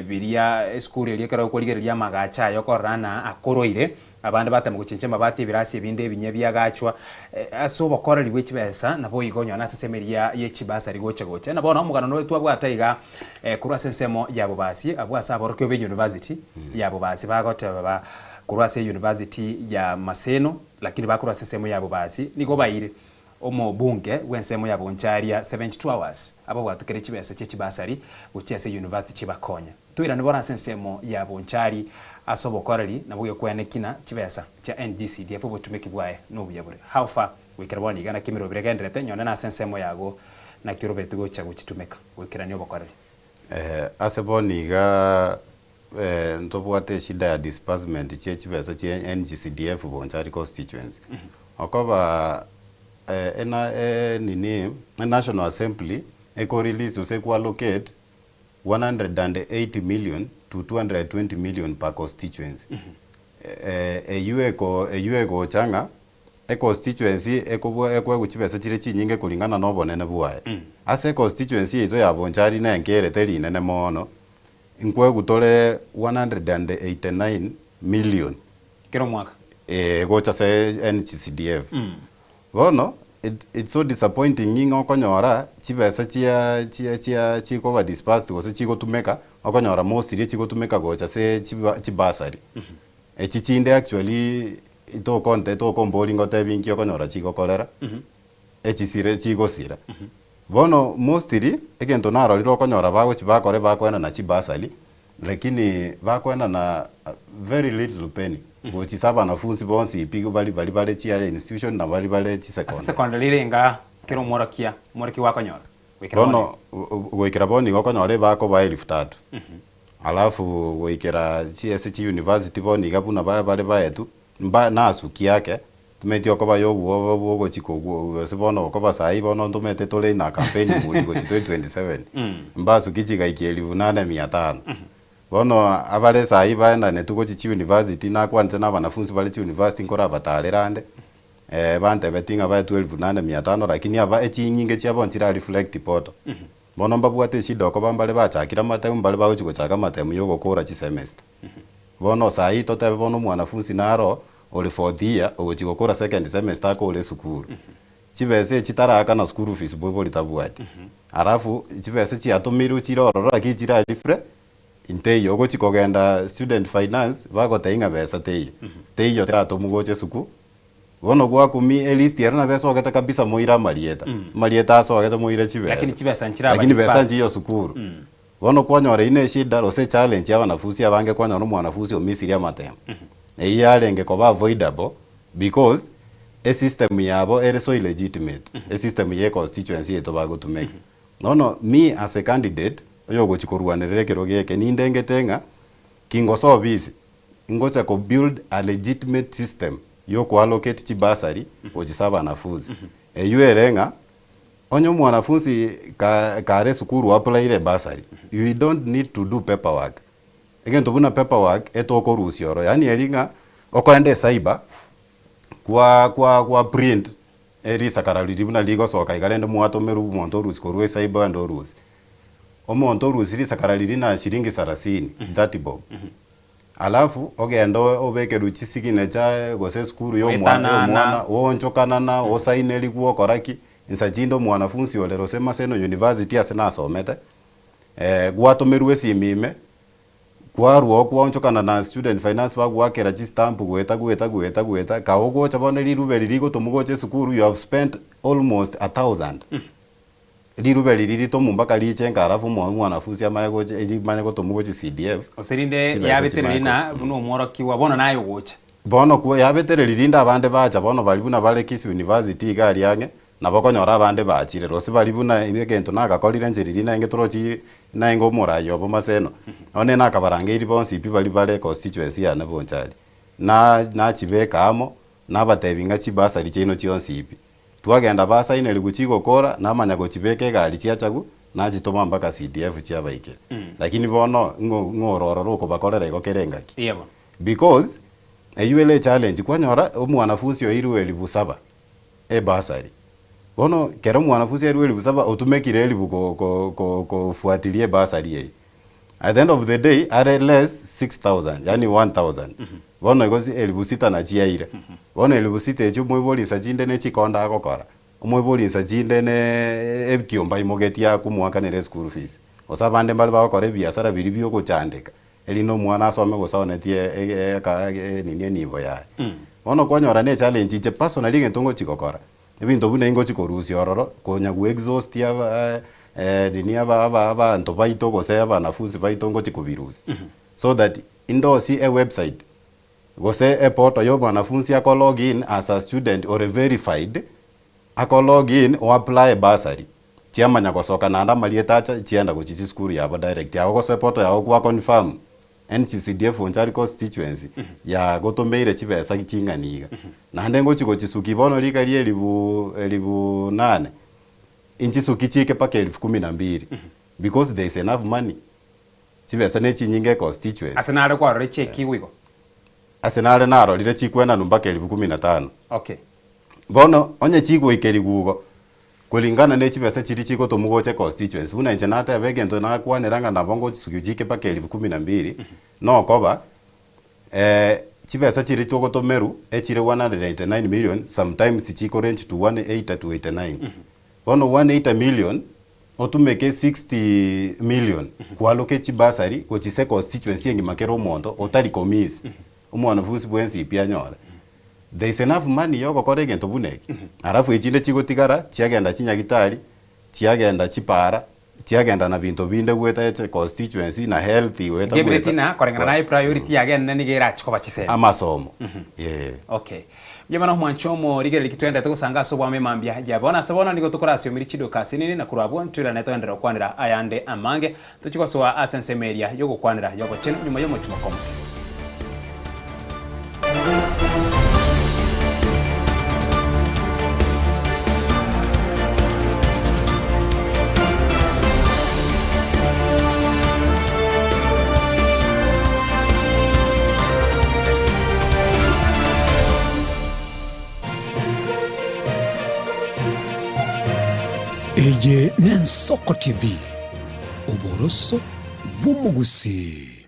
biria esukuru eria ekero okorigereria amagacho aye okorora ng'a akoroire, abande batema gochenchia amabati ebirasi ebinde ebinyia biagachwa ase obokoreri bwe chibesa naboigo nonye ase ensemo eria ye chibasari gocha gocha. Na bono omogano nore twabwate iga korwa ase ensemo ya bobasi abwo ase aborokigwa be university ya bobasi bagoteba ba Korwa ase University ya Maseno, lakini bakorwa ase ensemo ya Bobasi, nigo baire omobunge bw'ensemo ya Boncharia 72 hours ababwatukere chibesa chie chibasari gochia ase university chibakonye. Toirane bono ase ensemo ya Bonchari ase obokoreri nabo gekwenekina chibesa chia NGCDF obotumeki bwaye nobuya bore. How far goikera bono iga naki emeroberi egenderete nyonde nase ensemo yago naki orobeti gocha gochitumeka goikerania obokoreri. Ase bono iga ntobwate eshida ya disbursement chie chibesa chie NGCDF Bonchari constituency. Okoba ena nini National Assembly eko release gose eko allocate 180 million to 220 million per constituency. Eywo eko eywo egocha ng'a econstituency ekobua ekoegwa chibesa chire chinyinge kulingana na obonene bwaye. Ase econstituency yaito ya Bonchari nenke ere teri inene moono, nkoegwa tore 189 million. Kera omwaka? Eeh gocha ase NGCDF. Bono it it's so disappointing ng'a okonyora chibesa chia chia chia chikoba disbursed gose chigotumeka, okonyora mostly chigotumeka gocha ase chiba chibursary. Echi chinde actually tokonte tokombori ngotebi nki okonyora chigokorera, echisire chigosira. Bono mostly egento narorire okonyora bagochi bakore bakoenana chibursary, Lakini bakoenana very little penny gochia ase abanafunsi bonsi pi bari bari bare chi higher institution na bari bare chi Ase secondary. secondary ere enga kera omworokia omworokia gwakonyora goikera bono Bono goikera bono igo okonyora ebakoba elfu tatu. Alafu goikera chi ase chi university bono iga buna ba bare baetwe mba nasukia ake Tomanyeti okoba y'obwoba bw'ogochia kogwa gose bono okoba saii bono ntomanyete tore in a campaign mood gochia 2027 mbasuki chigaika elifu nane mia tano. Bono abare saii baendanetwe gochia chiuniversity nakwanete na abanafunsi bare chiuniversity nkorabatarera ande bantebeti ng'a baetwe elifu nane mia tano lakini aba echinyinge chiabo nchira reflect poto. Bono mbabwate eshida okoba mbare bachakire amatemu mbare bagochia gochaka amatemu yogokora chisemester. Bono saii totebe bono omwanafunsi naro ore fourth year ogochia gokora second semester akore esukuru. Chibesa echi taraakana school fees boibori tabwati. Alafu chibesa chiatomirwe chire ororo lakini chira refre nteiyo. Ogochia kogenda student finance bagotebia ng'a besa teiyo. Teiyo teratomwa gocha esukuru. Bono gwakumia elist ero nabo esogete kabisa moire amarieta. Amarieta asogete moire chibesa. Lakini chibesa nchiraba Lakini besa disbursed. nchiyo sukuru. Bono kwanyora eyio neshida gose echallenge ya abanafunsi abange kwanyora omwanafunsi omisirie amatemo. Eyio yarenge koba avoidable because esystem yabo ere so illegitimate, esystem ye econstituency yaito bagotumeka. Bono me as a candidate oyogochia korwanerera ekerogo eke nindengete ng'a kingosoa ofisi ngocha ko build a legitimate system yoko allocate chibursary gochia ase abanafunsi. Eyio ere ng'a Onye omwanafunsi ka kare esukuru oapplyire ebursary, you don't need to do paper work. Egento buna paper work etokorusia oro, yaani eri ng'a okoenda ecyber kwa kwa kwa print erisakara riria buna rigosoka iga rende mwatomerwa omonto orusia korwa ecyber ogende orusie. Omonto orusie risakara riria na shilingi sarasini, 30 bob. Alafu ogende obekerwe chisignature gose esukuru ya omwana ya omwana, oonchokanana, osainerigwe okora ki, insa chinde omwanafunsi ore gose Maseno University ase nasomete, gwatomerwa esimi ime, kwarwa oo kwaonchokana na student finance bagoakera chistamp goeta goeta goeta goeta, kaogocha bono rirube riria rigotomwa gocha esukuru you have spent almost a thousand. Rirube riria ritomu mpaka riche nka alafu omwanafunsi amanye gocha rimanye gotomwa gochia CDF. Gose rinde Chibesa yabetereri chimanye na buna omworokigwa bono naye ogocha. Bono kwo yabetereri rinde abande bacha bono baria buna bare Kisii University iga aria ang'e nabo okonyora abande bachire gose baria buna egento nagakorire inche riria naenge torochi naenge omorai obo Maseno one nakabarangeirie bonsi pi baria bare constituency yane Bonchari na nachibeka amo nabatebi ng'a chibursary chiaino chionsi pi Twagenda basaineri gochigokora, namanya gochibeka egari chiachagwa, nachitoma mpaka CDF chiabaikera. Lakini bono ng'o ng'o ororo rokobakorera igo kera engaki. Eya bono. Because, eywo ere echallenge, kwanyora omwanafunsi oirwe elifu saba, ebursary. Bono kera omwanafunsi airwe elifu saba, otumekire elifu ko ko ko kofuatilia ebursary eywo. At the end of the day, are less 6000, yaani 1000. Bono igo elifu sita nachiaire. Bono elifu sita echio omoibori insa chinde ne chikonda agokora, omoibori insa chinde ne ekiombe aimogetie akomoakanera eschool fees. Gose abande mbare bagokora ebiasara biria bia ogochandeka, erinde omwana asome gose aonetie eka nini enibo yaye. Bono kwanyora ne echallenge inche personally egento ngochi gokora, ebinto buna ingochi korusia ororo, konya go exhaust aba. Nini aba aba abanto baito gose abanafunsi baito ngochi kobirusia. So that indosie e website gose e portal ya omwanafunsi ako log in as a student ore verified, ako log in o apply bursary, chiamanya gosoka naende amarieta acha chienda gochia chisukuru yabo direct. Ago gosoa eportal yago gwa confirm NGCDF Bonchari constituency yagotomeire chibesa ching'ani iga. Naende ngochi gochisuki bono rika ria elibu elibu nane, inchisuki chiike mpaka elfu kumi na mbili because there is enough money. Chibesa nechinyinge econstituency. Ase nare kwarora chiekigwa igo? Ase nare narorire chikwenanu mpaka elifu kumi na tano. Okay. Bono onye chigoika elifu igo, Kulingana ne chibesa chiria chigotomwa gocha econstituency, buna inche nateba egento nakwanera ng'a nabo ngochisukia chike mpaka elifu kumi na mbili, nokoba chibesa chiria togotomerwa echire 189 million, sometimes chiko range to 180 to 89. Bono 180 million, otumeke 60 million kwaloka echibursary gochia ase econstituency engima kera omonto otari komiss, omwanafunsi bwensi pi anyore. There is enough money yogokora egento buna eke. Alafu echinde chigotigara chiagenda chinyagitari, chiagenda chipara, chiagenda na binto binde goeta eche constituency na health goeta Nkebereti goeta. na koreng'ana naye priority yage enene nigo erache koba chisemi. Amasomo, eh. Okay. Mbuya mono omwancho omorigereria ki toenderete gosanga ase obwamo emambia ya bono. Ase bono nigo tokorasiomeria chiduka asinini na korwa abwo ntoirane toenderere gokwanera ayande amange. Tochie gosoa ase ensemo eria y'ogokwanera y'obochenu nyuma y'omotimoko omoke. Eye n'Ensoko TV, oboroso bw'omogusii.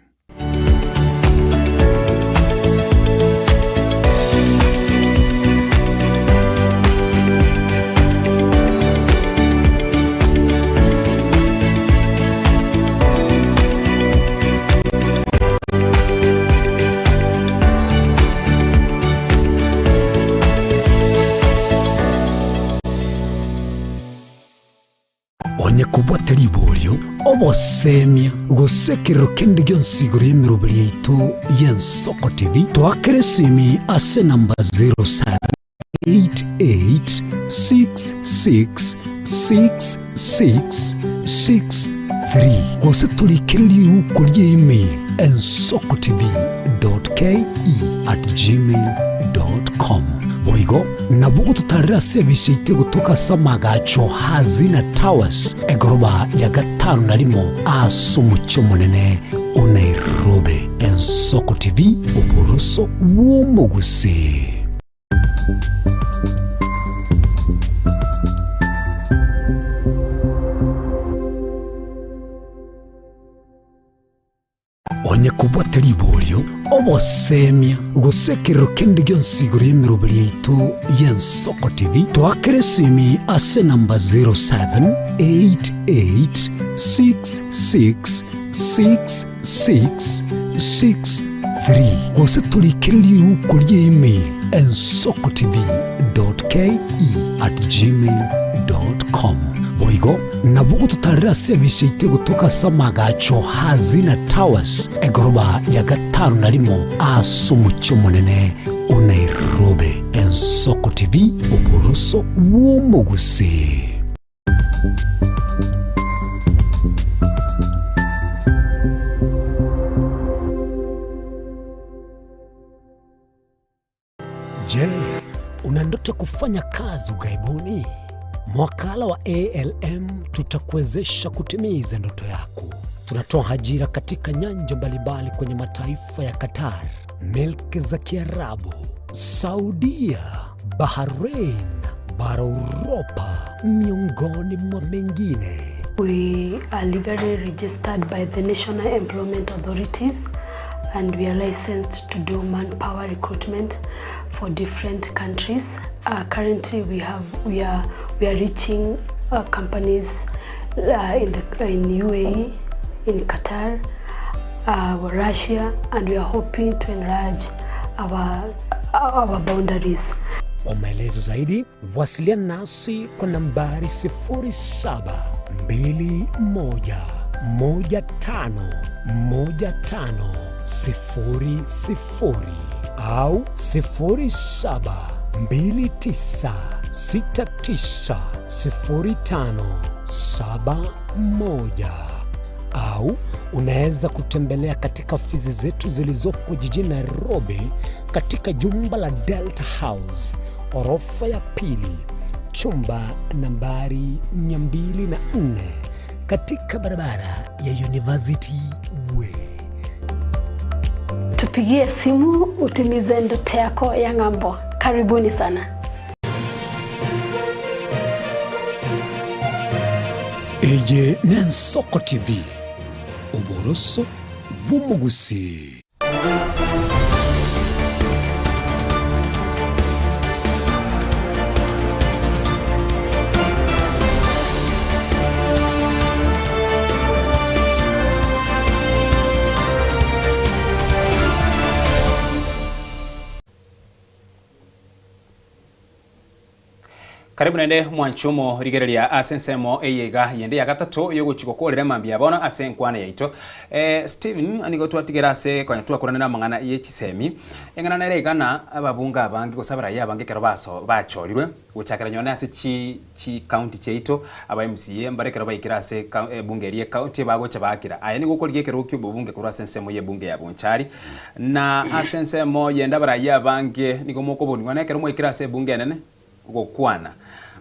Onye kobwate riborio, obosemia, gose ekerero kende gionsi igoro y'emeroberi yaito y'Ensoko TV, toakere esimi ase enamba 0788666663 gose torikere riuko ria email ensokotv.ke@gmail.com. Boigo Nabo gototarera ase ebise yaito egotoka ase amagacho Hazina Towers, egoroba ya gatano na rimo ase omochie omonene o Nairobi. Ensoko TV, oboroso bw'omogusii. Onye kobwate riborio, obosemia, gose ekerero kende gionsi igoro y'emeroberi yaito y'Ensoko TV, toakere esimi ase enamba 0788666663 gose torikere riuko ria email ensokotv.ke@gmail.com. Boigo Nabo gototarera ase ebise yaito egotoka ase amagacho Hazina Towers, egoroba ya gatano na rimo ase omochie omonene o Nairobi. Ensoko TV, oboroso bw'omogusii. Je, una ndoto ya kufanya kazi ughaibuni? Mwakala wa ALM tutakuwezesha kutimiza ndoto yako. Tunatoa ajira katika nyanja mbalimbali kwenye mataifa ya Qatar, milki za Kiarabu, Saudia, Bahrain, bara Uropa, miongoni mwa mengine. We are legally registered by the National Employment Authorities and we are licensed to do manpower recruitment for different countries. Uh, currently we have we are we are reaching uh, companies uh, in the in UAE, in Qatar, uh, Russia and we are hoping to enlarge our our boundaries. Kwa maelezo zaidi wasiliana nasi kwa nambari 07 21 15 15 00 au 07 29 69 05 71 au unaweza kutembelea katika ofisi zetu zilizopo jijini Nairobi katika jumba la Delta House orofa ya pili chumba nambari 204 katika barabara ya University Way. Tupigie simu utimize ndoto yako ya ng'ambo. Karibuni sana. Eye n'Ensoko TV, oboroso bw'omogusii. Karibu naende mwanchumo rigereria ase ensemo eye iga yende ya gatato yogochi gokorera mambia bono ase enkwana yaito. Eh, Stephen nigo twatigera ase konya twakoranera amang'ana ye chisemi eng'ana nere iga na ababunge abange gose abaraiyo abange ekero baso bachorirwe gochakera nyone ase chi chi county chiaito aba MCA mbare ekero baikire ase eka ebunge eria ecounty bagocha bakira. Aye nigo okorigia ekerogo kia obobunge korwa ase ensemo ya ebunge ya Bonchari na ase ensemo yende abaraiyo abange nigo mokobonigwa na ekero mwaikire ase ebunge enene gokwana.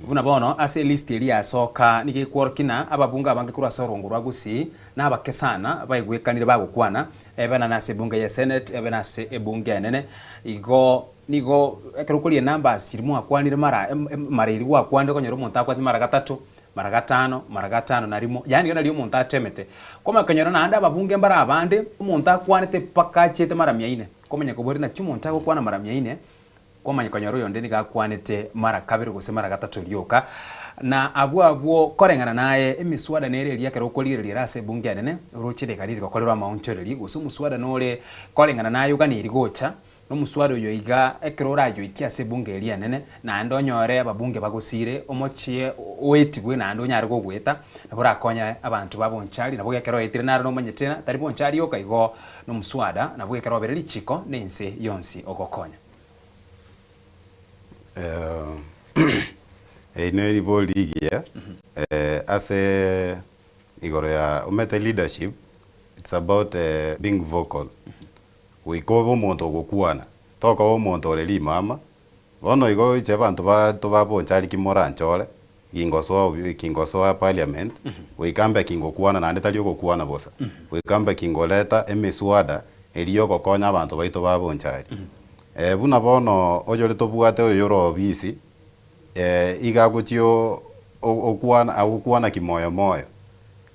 Buna bono ase elist eria yasoka nigo ekworokia ng'a ababunge abange korwa ase orongo rwa Gusii nabake sana baigwekanire bagokwana, ebe na nase ebunge ye Senate, ebe nase ebunge enene. Igo nigo ekero okoria enumbers chiria mwakwanire mara mara eria gwakwanire okonyora omonto akwete mara gatato, mara gatano, mara gatano na rimo, yaani iga nario omonto atemete. Kwamanya konyora naende ababunge mbare abande, omonto akwanete mpaka achiete mara mia ine, kwamanya koboria naki omonto agokwana mara mia ine, Kwamanya konyora oyonde nigo akwanete mara kabere gose mara gatato rioka, na abwo abwo koreng'ana naye emiswada nere eria ekero okorigereria ere ase ebunge enene, oroche riga riri gokorerwa amaonchoreri, gose omoswada nore koreng'ana naye oganeiri gocha, na omoswada oyo iga ekero orayoikie ase ebunge eria enene, naende onyore ababunge bagosire, omochie oetigwe naende onyare gogoeta, nabo orakonye abanto ba Bonchari, nabo ekero oetire naro nomanyete ng'a tari Bonchari yoka igo nomoswada, nabwo ekero obere richiko na ense yonsi ogokonya. Eri ne ribori rigiya ase igoro ya omanyete leadership it's about being vocal, goika obe omonto ogokwana, tokoba omonto ore rimama, bono igo inche abanto ba tobabonchari ki moranchore, gingosoa kingosoa parliament, goika mbe kingokwana naende tari ogokwana bosa, goika mbe kingoreta emiswada eria yogokonya abanto baito ba Bonchari. Buna bono oyore tobwate oyore obisi, iga agochia okwana agokwana kimoyo moyo.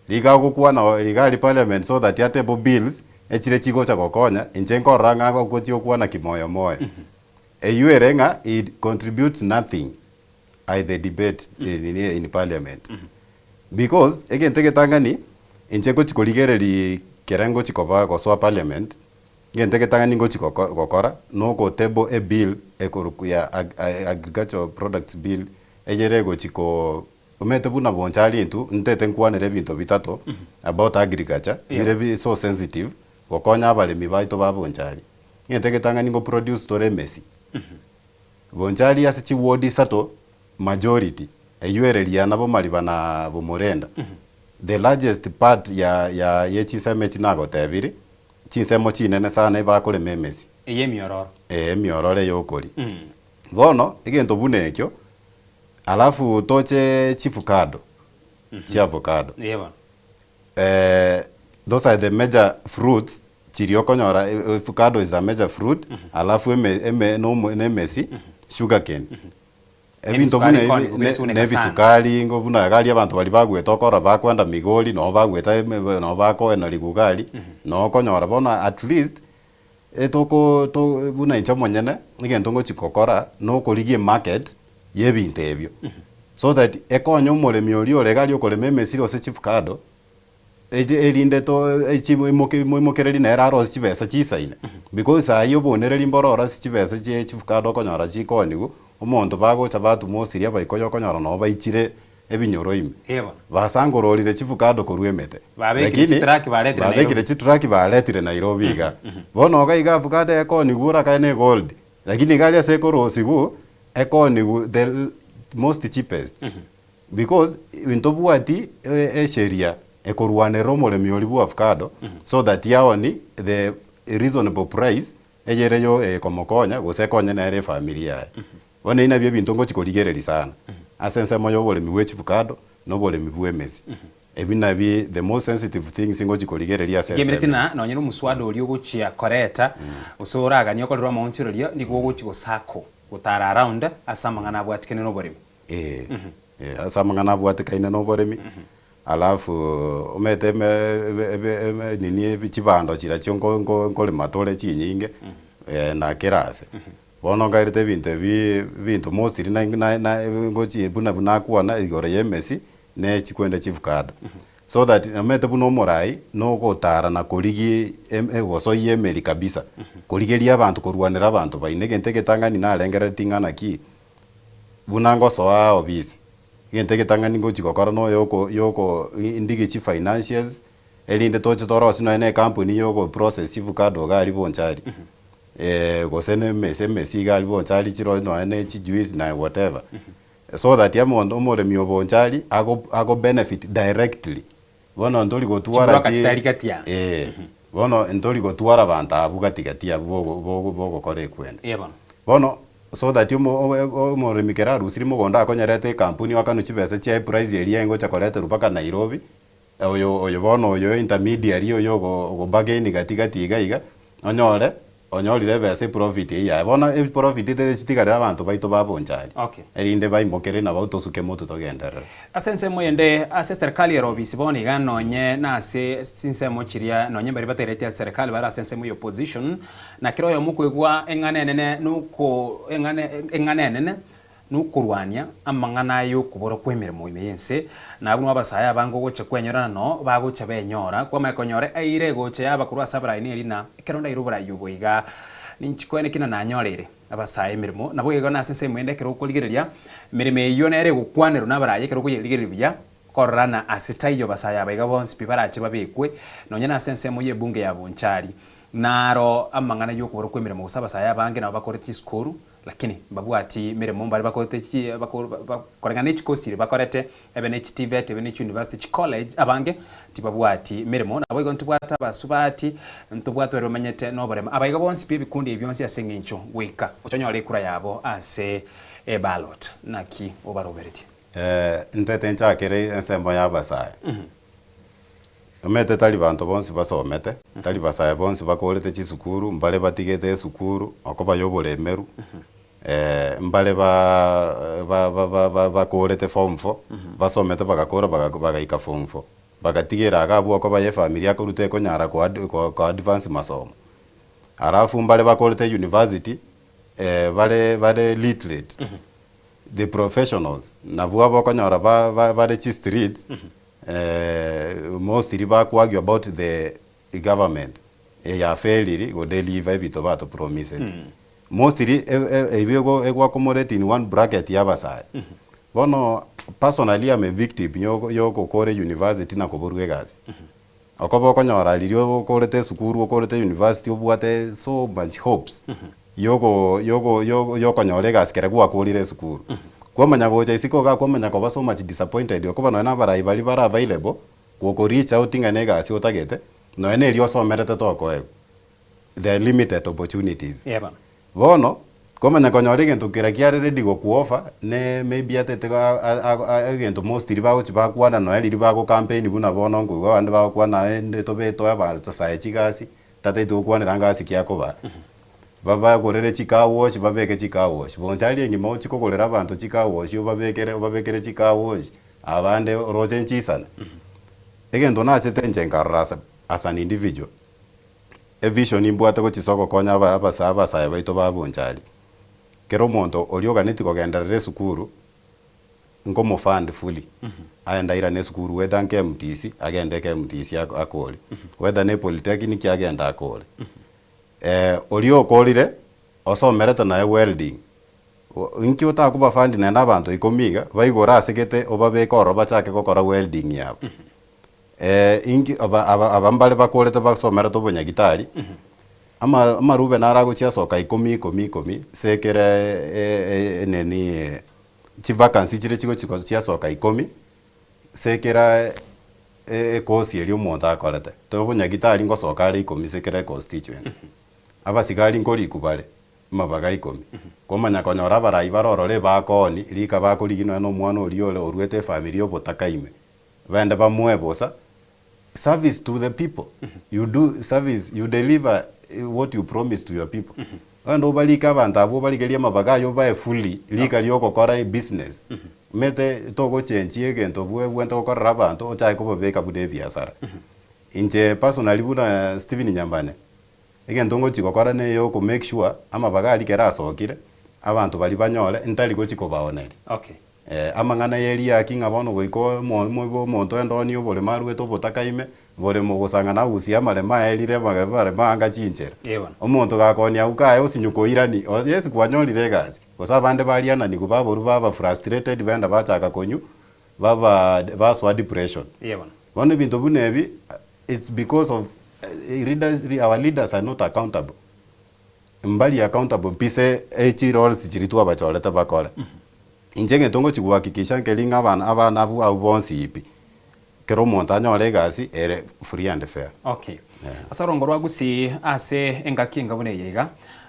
Riga agokwana riga aria parliament so that atable bills, echire chigocha gokonya, inche nkorora ng'a agochia gokwana kimoyo moyo. Eywo ere ng'a he contributes nothing I the debate nini in parliament because egento egetang'ani inche ngochi korigereria kere ngochi koba gosoa parliament, egento egetang'ani ngochi goko gokora na ogo table e bill ekorokwa ya agricultural products bill eyere egochi ko omanyete buna bonchari intwe ntete nkwanere ebinto bitato about agriculture bire bi so sensitive gokonya abaremi baito ba bonchari. Egento egetang'ani ngo produce tore emesi. Bonchari ase chiward isato majority eywo ere Riana Bomariba na Bomorenda. The largest part ya ya ye chinsemo echi nagotebiri, chinsemo chinene sana ebakorema emesi. Eye emiororo. Ee emiororo eye okori. Bono egento buna ekio, alafu toche chifukado, chiavocado. Ee bono. Those are the major fruits chiria okonyora avocado is a major fruit alafu eme eme nomo nemesi sugarcane. Ebinto buna Ebisukari ebi koni ne bisuneka ne sana. ebisukari ingo buna iga aria abanto baria bagwete okora bakwenda Migori noo bagwete eme noo bakoena Rigugari noo okonyora bono at least etoko to buna inche omonyene egento ngochi gokora nokorigia emarket ya ebinto ebio so that ekonye omoremi oria ore iga aria okorema emesiri gose chifukado erinde to moimokereri nere arosie chibesa chisaine because aywo obonereri mboro ore ase chibesa chie chifukado okonyora chikoniwu, omonto bagocha batuma osiria abaikoyo okonyora nabo baichire. ebinyoro ime. Ee bono. Basangororire chifukado korwa emete. Babekire Lakini, chitruck baretire babekire Nairobi. chitruck baretire Nairobi iga. Bono iga iga avocado ekonigwa orakae ne egold, lakini iga aria ase ekorosiwu, ekonigwa the most cheapest. Because ntobwati esheria ekorwanerera omoremi oria bwa avocado, so that yaoni the reasonable price eyere yo ekomokonya gose ekonye nere efamiri yaye. Bono ebi nabio ebinto ngochi korigereria sana ase ensemo ya oboremi bwe chifukado na oboremi bwa emesi. Ebi nabi the most sensitive things ngochi korigereria ase Ngemereti ensemo eye. na nonye na omuswada oria ogochia koreta, gose oraganie okorerwa amaonchorerio, nigo ogochia gosako gotara around ase amang'ana abwatikane na oboremi. Ee, ee, ase amang'ana abwatikaine na oboremi, alafu omanyete eme ebe ebe eme nini ebi chibando chirachio nko nko nkorema tore chinyinge, na kera ase. Bono nkairete ebinto ebi ebinto mostly na na na ngochi buna buna nakwana igoro ya emesi ne chikwenda chifukado. So that omanyete buna omorai nogotara na korigia em gosoyia emeri kabisa, korigeria abanto korwanera abanto baino. Egento egetang'ani narengereretie ng'a naki, buna ngosoa obisi, egento egetang'ani ngochi gokora noyoko yoko ndigie chifinanciers, erinde toche torosie nonye na ekampuni ya ogoprocess chifukado iga aria Bonchari. Gose na emesi emesi iga aria Bonchari chiroo nonye na echijuice na whatever. So that omonto omoremi o Bonchari ago ago benefit directly. Bono ntori gotwara Chibroka chi chitari gati aa. eh, bono ntori gotwara abanto abwo gati gati abwo bogo bogo bogokora ekwenda. Eeh bono. Bono so that omo omoremi kera arusiri mogondo akonyerete ekampuni oakanwe chibesa chiaye price eria engocha koreterwa mpaka Nairobi, oyo oyo bono oyo intermediary oyo ogo ogobargain gati gati iga iga, onyore onyorire ebesa eprofit eyio yaye. Bono eprofit etechitigarera abanto baito ba Bonchari, Okay. erinde baimokere nabo tosuke motwe togenderere. Ase ensemo eyende, ase eserekari ere obisi bono iga nonye nase chinsemo chiria nonye mbaria batereti ase eserekari bare ase ensemo ya opposition, na kera oyomo okoigwa eng'ana enene noko eng'ana eng'ana enene nokorwania amang'ana aya y'okobora kw'emeremo ime y'ense, na abwo abasae abange ogocha kwenyorana noo bagocha benyora, kwamanya konyora eira egocha yaba korwa ase abarai neri na ekero ndaire oborai obo iga ninchi koene ki na nanyoreire abasae emeremo. Nabo igo nase ensemo ende ekero okorigereria emeremo eyio nere egokwanerwa nabarai ekero okoyerigereria buya, kororana ase taiyo basae aba iga bonsi pi barache babekwe, nonya nase ensemo y'ebunge ya Bonchari. Naro amang'ana y'okobora kw'emeremo gose abasae abange nabo bakorete chisukuru, Lakini mbabwati meremo mbare bakorete chi bako koreng'ana ne chikosi chiria bakorete, ebe ne chiTVET, ebe ne chiuniversity, chicollege, abange tibabwati meremo. Naboigo ntobwate abasubati, ntobwate baria bamenyete noboremo. Abaiga bonsi pi ebikundi ebi bionsi ase eng'encho goika ochonyore ekura yabo ase eballot. Naki obaroberetie? Ntete nchakere ensemo ya abasae. Omanyete tari banto bonsi basomete, tari basae bonsi bakorete chisukuru, mbare batigete esukuru okoba ya oboremeru, mbare ba ba ba ba bakorete form four, basomete bagakora bagaika form four, bagatigera iga abwo okoba ya efamiri akoruta ekonyara ko ko advance masomo. Alafu mbare bakorete university, bare bare literate, the professionals, nabwo aba okonyora ba ba bare chistreet, Mostly bakoargue about the government eyafailiri godeliver ebinto batopromiseti. Mostly ebio ego accommodate in one bracket ya abasae. Bono personally am a victim yogokora university na koborwa egasi. Okoba okonyora riria okorete esukuru okorete university obwate so much hopes yogo yogo yogo yokonyora egasi kere gwakorire esukuru. Kwamanya gocha isiko igaa kwamanya koba so much disappointed okoba nonye na abarai baria bare available goko reach out ng'a na egasi otagete nonye na eria osomerete tokoegwa. There are limited opportunities. Eba. Bono, kwamanya konyora egento kera kiare ready gokuoffer ne maybe atete egento mostly bagochi bakwana nonye riria bago campaign buna bono nkoigwa abande bagokwana aye tobe toe abanto sae chigasi, tataeti gokwanera ngasi ki akobaa. Babagorere chicar wash babeke chicar wash. Bonsi aria engima ochie kogorera abanto chicar wash obabekere obabekere chicar wash, abande oroche nchisana. Egento nachete inche nkarora as as an individual, evision nimbwate gochia ase ogokonya aba abasa abasae baito ba Bonchari. Kera omonto oria oganetie kogenderera esukuru, nkomofund fully, aende airane esukuru whether nka MTC, agende eka MTC akore, whether ne polytechnic agende akore. Oria okorire, osomerete naye welding, Inki otakobafund naende abanto ikomi iga, baigore ase gete obabeke ororo bachake gokora welding yabo. Inki aba aba aba mbare bakorete basomerete obonyagitari, ama amarube naro agochia asoka ikomi ikomi ikomi, ase ekere enini chivacancy chire chigochi chiasoka ikomi, ase ekera ekosi eria omonto akorete. Tobonyagitari ngosoka are ikomi ase kera econstituency. Abasigari nkorikwa bare. amabaga ikomi. Komanya konyora abarai bare ororo ebakooni, rika bakorigia nonya na omwana oria ore oruete efamiri y'obotaka ime, bende bamoe bosa, service to the people, you do service, you deliver what you promise to your people. Ogende obarike abanto abwo obarigerie amabaga ayio obae fully rika riogokora ebusiness, omanyete togochenchia egento bwebwente gokorera abanto ochake kobabeka buna ebiasara. Inche personally buna Stephen Nyambane, Egento ngochia gokora neye oko make sure amabaga aria kera asokire, abanto baria banyore ntari gochia kobaoneria. Okay. Amang'ana ye riaki ng'a bono goika omo omoibo omonto endoni oboremo aruete obotaka ime, boremo ogosang'ana agusie amaremo aerire amaremo anga chinchera. Ee bono. Omonto gakonia agwo kaye osinywe koirani, o yes kwanyorire egasi, gose abande bariananigwe baborwa baba frustrated benda bachaka konywa, baba basoa depression. Ee bono. Bono ebinto buna ebi, It's because of leaders, our leaders are not accountable. Mbari accountable pi se echi roles chiri twabachorete bakore. Inche egento ngochi gohakikisha nkeri ng'a abana abana abwo abwo bonsi pi, kera omonto anyore egasi ere free and fair. Okay. Yeah. Ase orongo rwa Gusii ase engaki enga buna eye iga,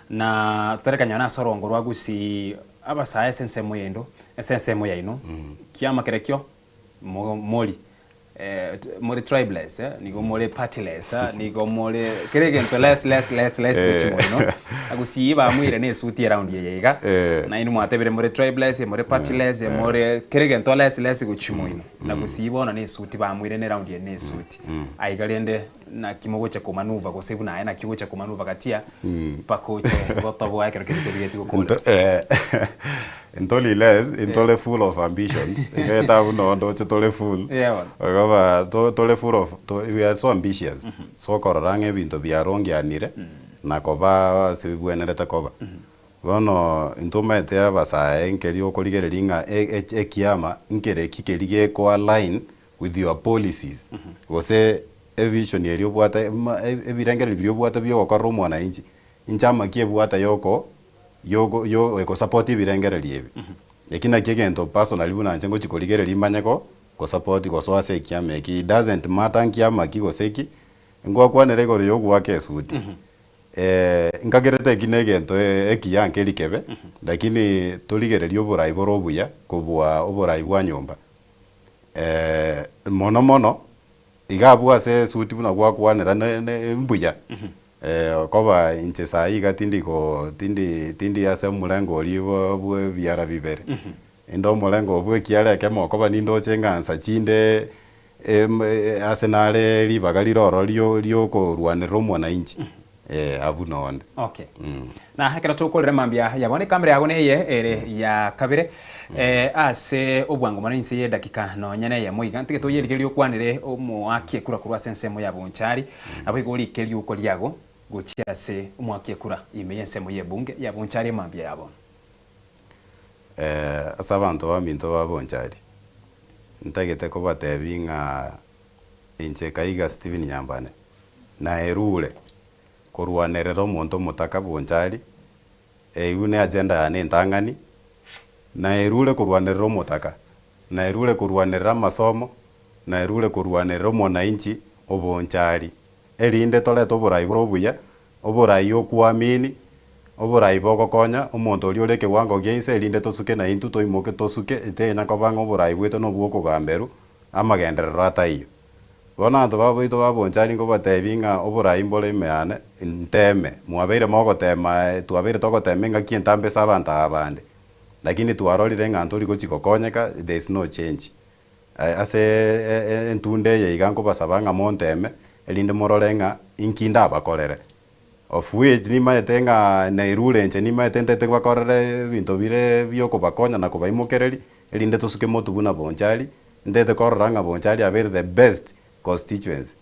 na totarekanyora ase orongo rwa Gusii abasae ase ensemo yendo, ase ensemo yaino, kiama kerekio mo mori more tribeless nigo more partyless nigo more kera egento less less less less gochia moino gusii bamoire na esuti eround eye iga naende mwatebire more tribeless more partyless more kera egento less less gochia moino na gusii bono na esuti bamoire na eround eye na esuti aiga rende naki mogocha komanuva gose buna aye naki ogocha komanuva gatia mpaka oche gotoboa ekero keria torigetie gokora. Ntori less, ntore full of ambitions, egetabu noo ndoche tore full, okoba tore full of, we are so ambitious, so okorora ng'a ebinto biarongeanire na koba ase bibwenerete koba. Bono intwe omanyete abasae nkeri okorigereria ng'a ekiama nkere eki keri geko align with your policies, gose evision eria obwate ebirengererio biria obwate bia ogokorera omwananchi, inche amaki ebwate yoko yoko yo egosupport ebirengererio ebi. Eki nakio egento personally buna inche ngochi korigereria manye go gosupport gosoa ase ekiama eki, it doesn't matter nkiama ki gose ki, ngwakwanera igoro ya ogoaka esuti, nkagerete eki na egento ekiya nkeri kebe, lakini torigererie oborai bore obuya kobua oborai bwa nyomba. Mono mono, iga abwo ase esuti buna gwakwanera ne ne mbuya, okoba inche saii iga tindi ko tindi tindi ase omorengo oria bwa bwa ebiara bibere. Inde omorengo bwa ekiara ekemo okoba nindoche ng'ansa chinde ase nare ribaga rire ororo rio riokorwanerera omwananchi, abwo nonde. Okay. Na ekero tokorera mambia ya bono ekamera yago neye ere ya kabere ase obwango mono inse ye edakika nonya neyemo iga ntige toyerigererie okwanere omoaki ekura korwa ase ensemo ya Bonchari naboigo orike riuko riago gochia ase omoaki ekura ime y'ensemo y'ebunge ya Bonchari emambia ya bono. Ase abanto baminto ba Bonchari, ntagete kobatebia ng'a inche Kaiga Stephen Nyambane, naerure korwanerera omonto omotaka Bonchari, eywo ne agenda yane entang'ani, naerure korwanerera omotaka, naerure korwanerera amasomo, naerure korwanerera omwananchi o Bonchari, erinde torete oborai bore obuya, oborai okoamini, oborai bogokonya omonto oria ore ekewango gia inse erinde tosuke naintwe toimoke tosuke, tenya koba ng'a oborai bwaito nobwo okogamberwa, amagenderero ataiyo. Bono abanto baito ba Bonchari nkobatebia ng'a oborai mbore ime yane, nteeme, mwabeire mogotema twabeire togotema engaki entambe ase abanto aba bande, lakini twarorire ng'a ntori gochia gokonyeka, there is no change. Ase entunda eye iga nkobasaba ng'a monteeme, erinde morore ng'a inki ndabakorere. Of which nimanyete ng'a nairure inche nimanyete ntaete bakorere ebinto bire biokobakonya na kobaimokereria, erinde tosuke motwe buna Bonchari, ntaete korora ng'a Bonchari abeire the best constituency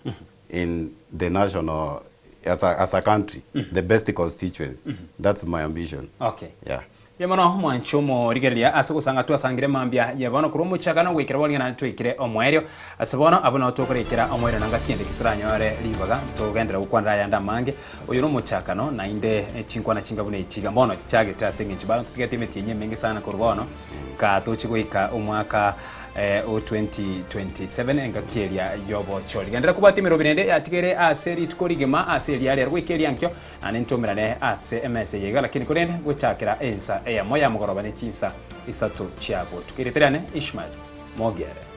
in the national as a, as a country, the best constituency. That's my ambition. Okay. Yeah. Mbuya mono mwanche omorigereria ase ogosanga twasangire mambia ya bono korwa omochakano goikera bono naende twaikire omoerio. Ase bono abwo nao tokorekera omoerio na ngaki ende kitoranyore ribaga togenderere gokwanera ayande amange. Oyo nomochakano naende chinkwana chinga buna echi iga mbono chichagete ase eng'encho bado ntotigete emetienyi emenge sana korwa bono ka tochie goika omwaka o 2027 engaki eria y'obochori. Genderera kobwatia emeroberi ende yatigaire ase rituko rigima ase eria rero goika eria nkio Naende ntomerane ase emesa eye iga, lakini korende gochakera ensa eyemo ya mogoroba ne chinsa isato chia botuko. Erieta riane Ishmael Mogere.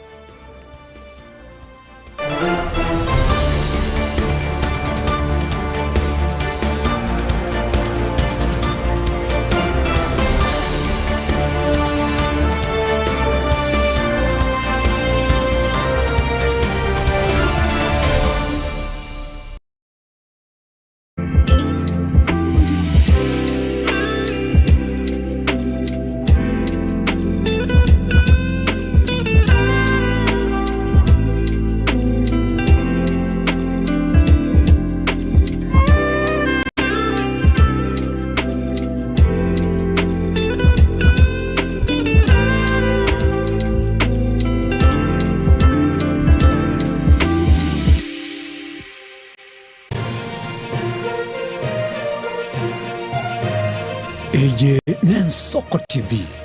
Eye n'Ensoko TV.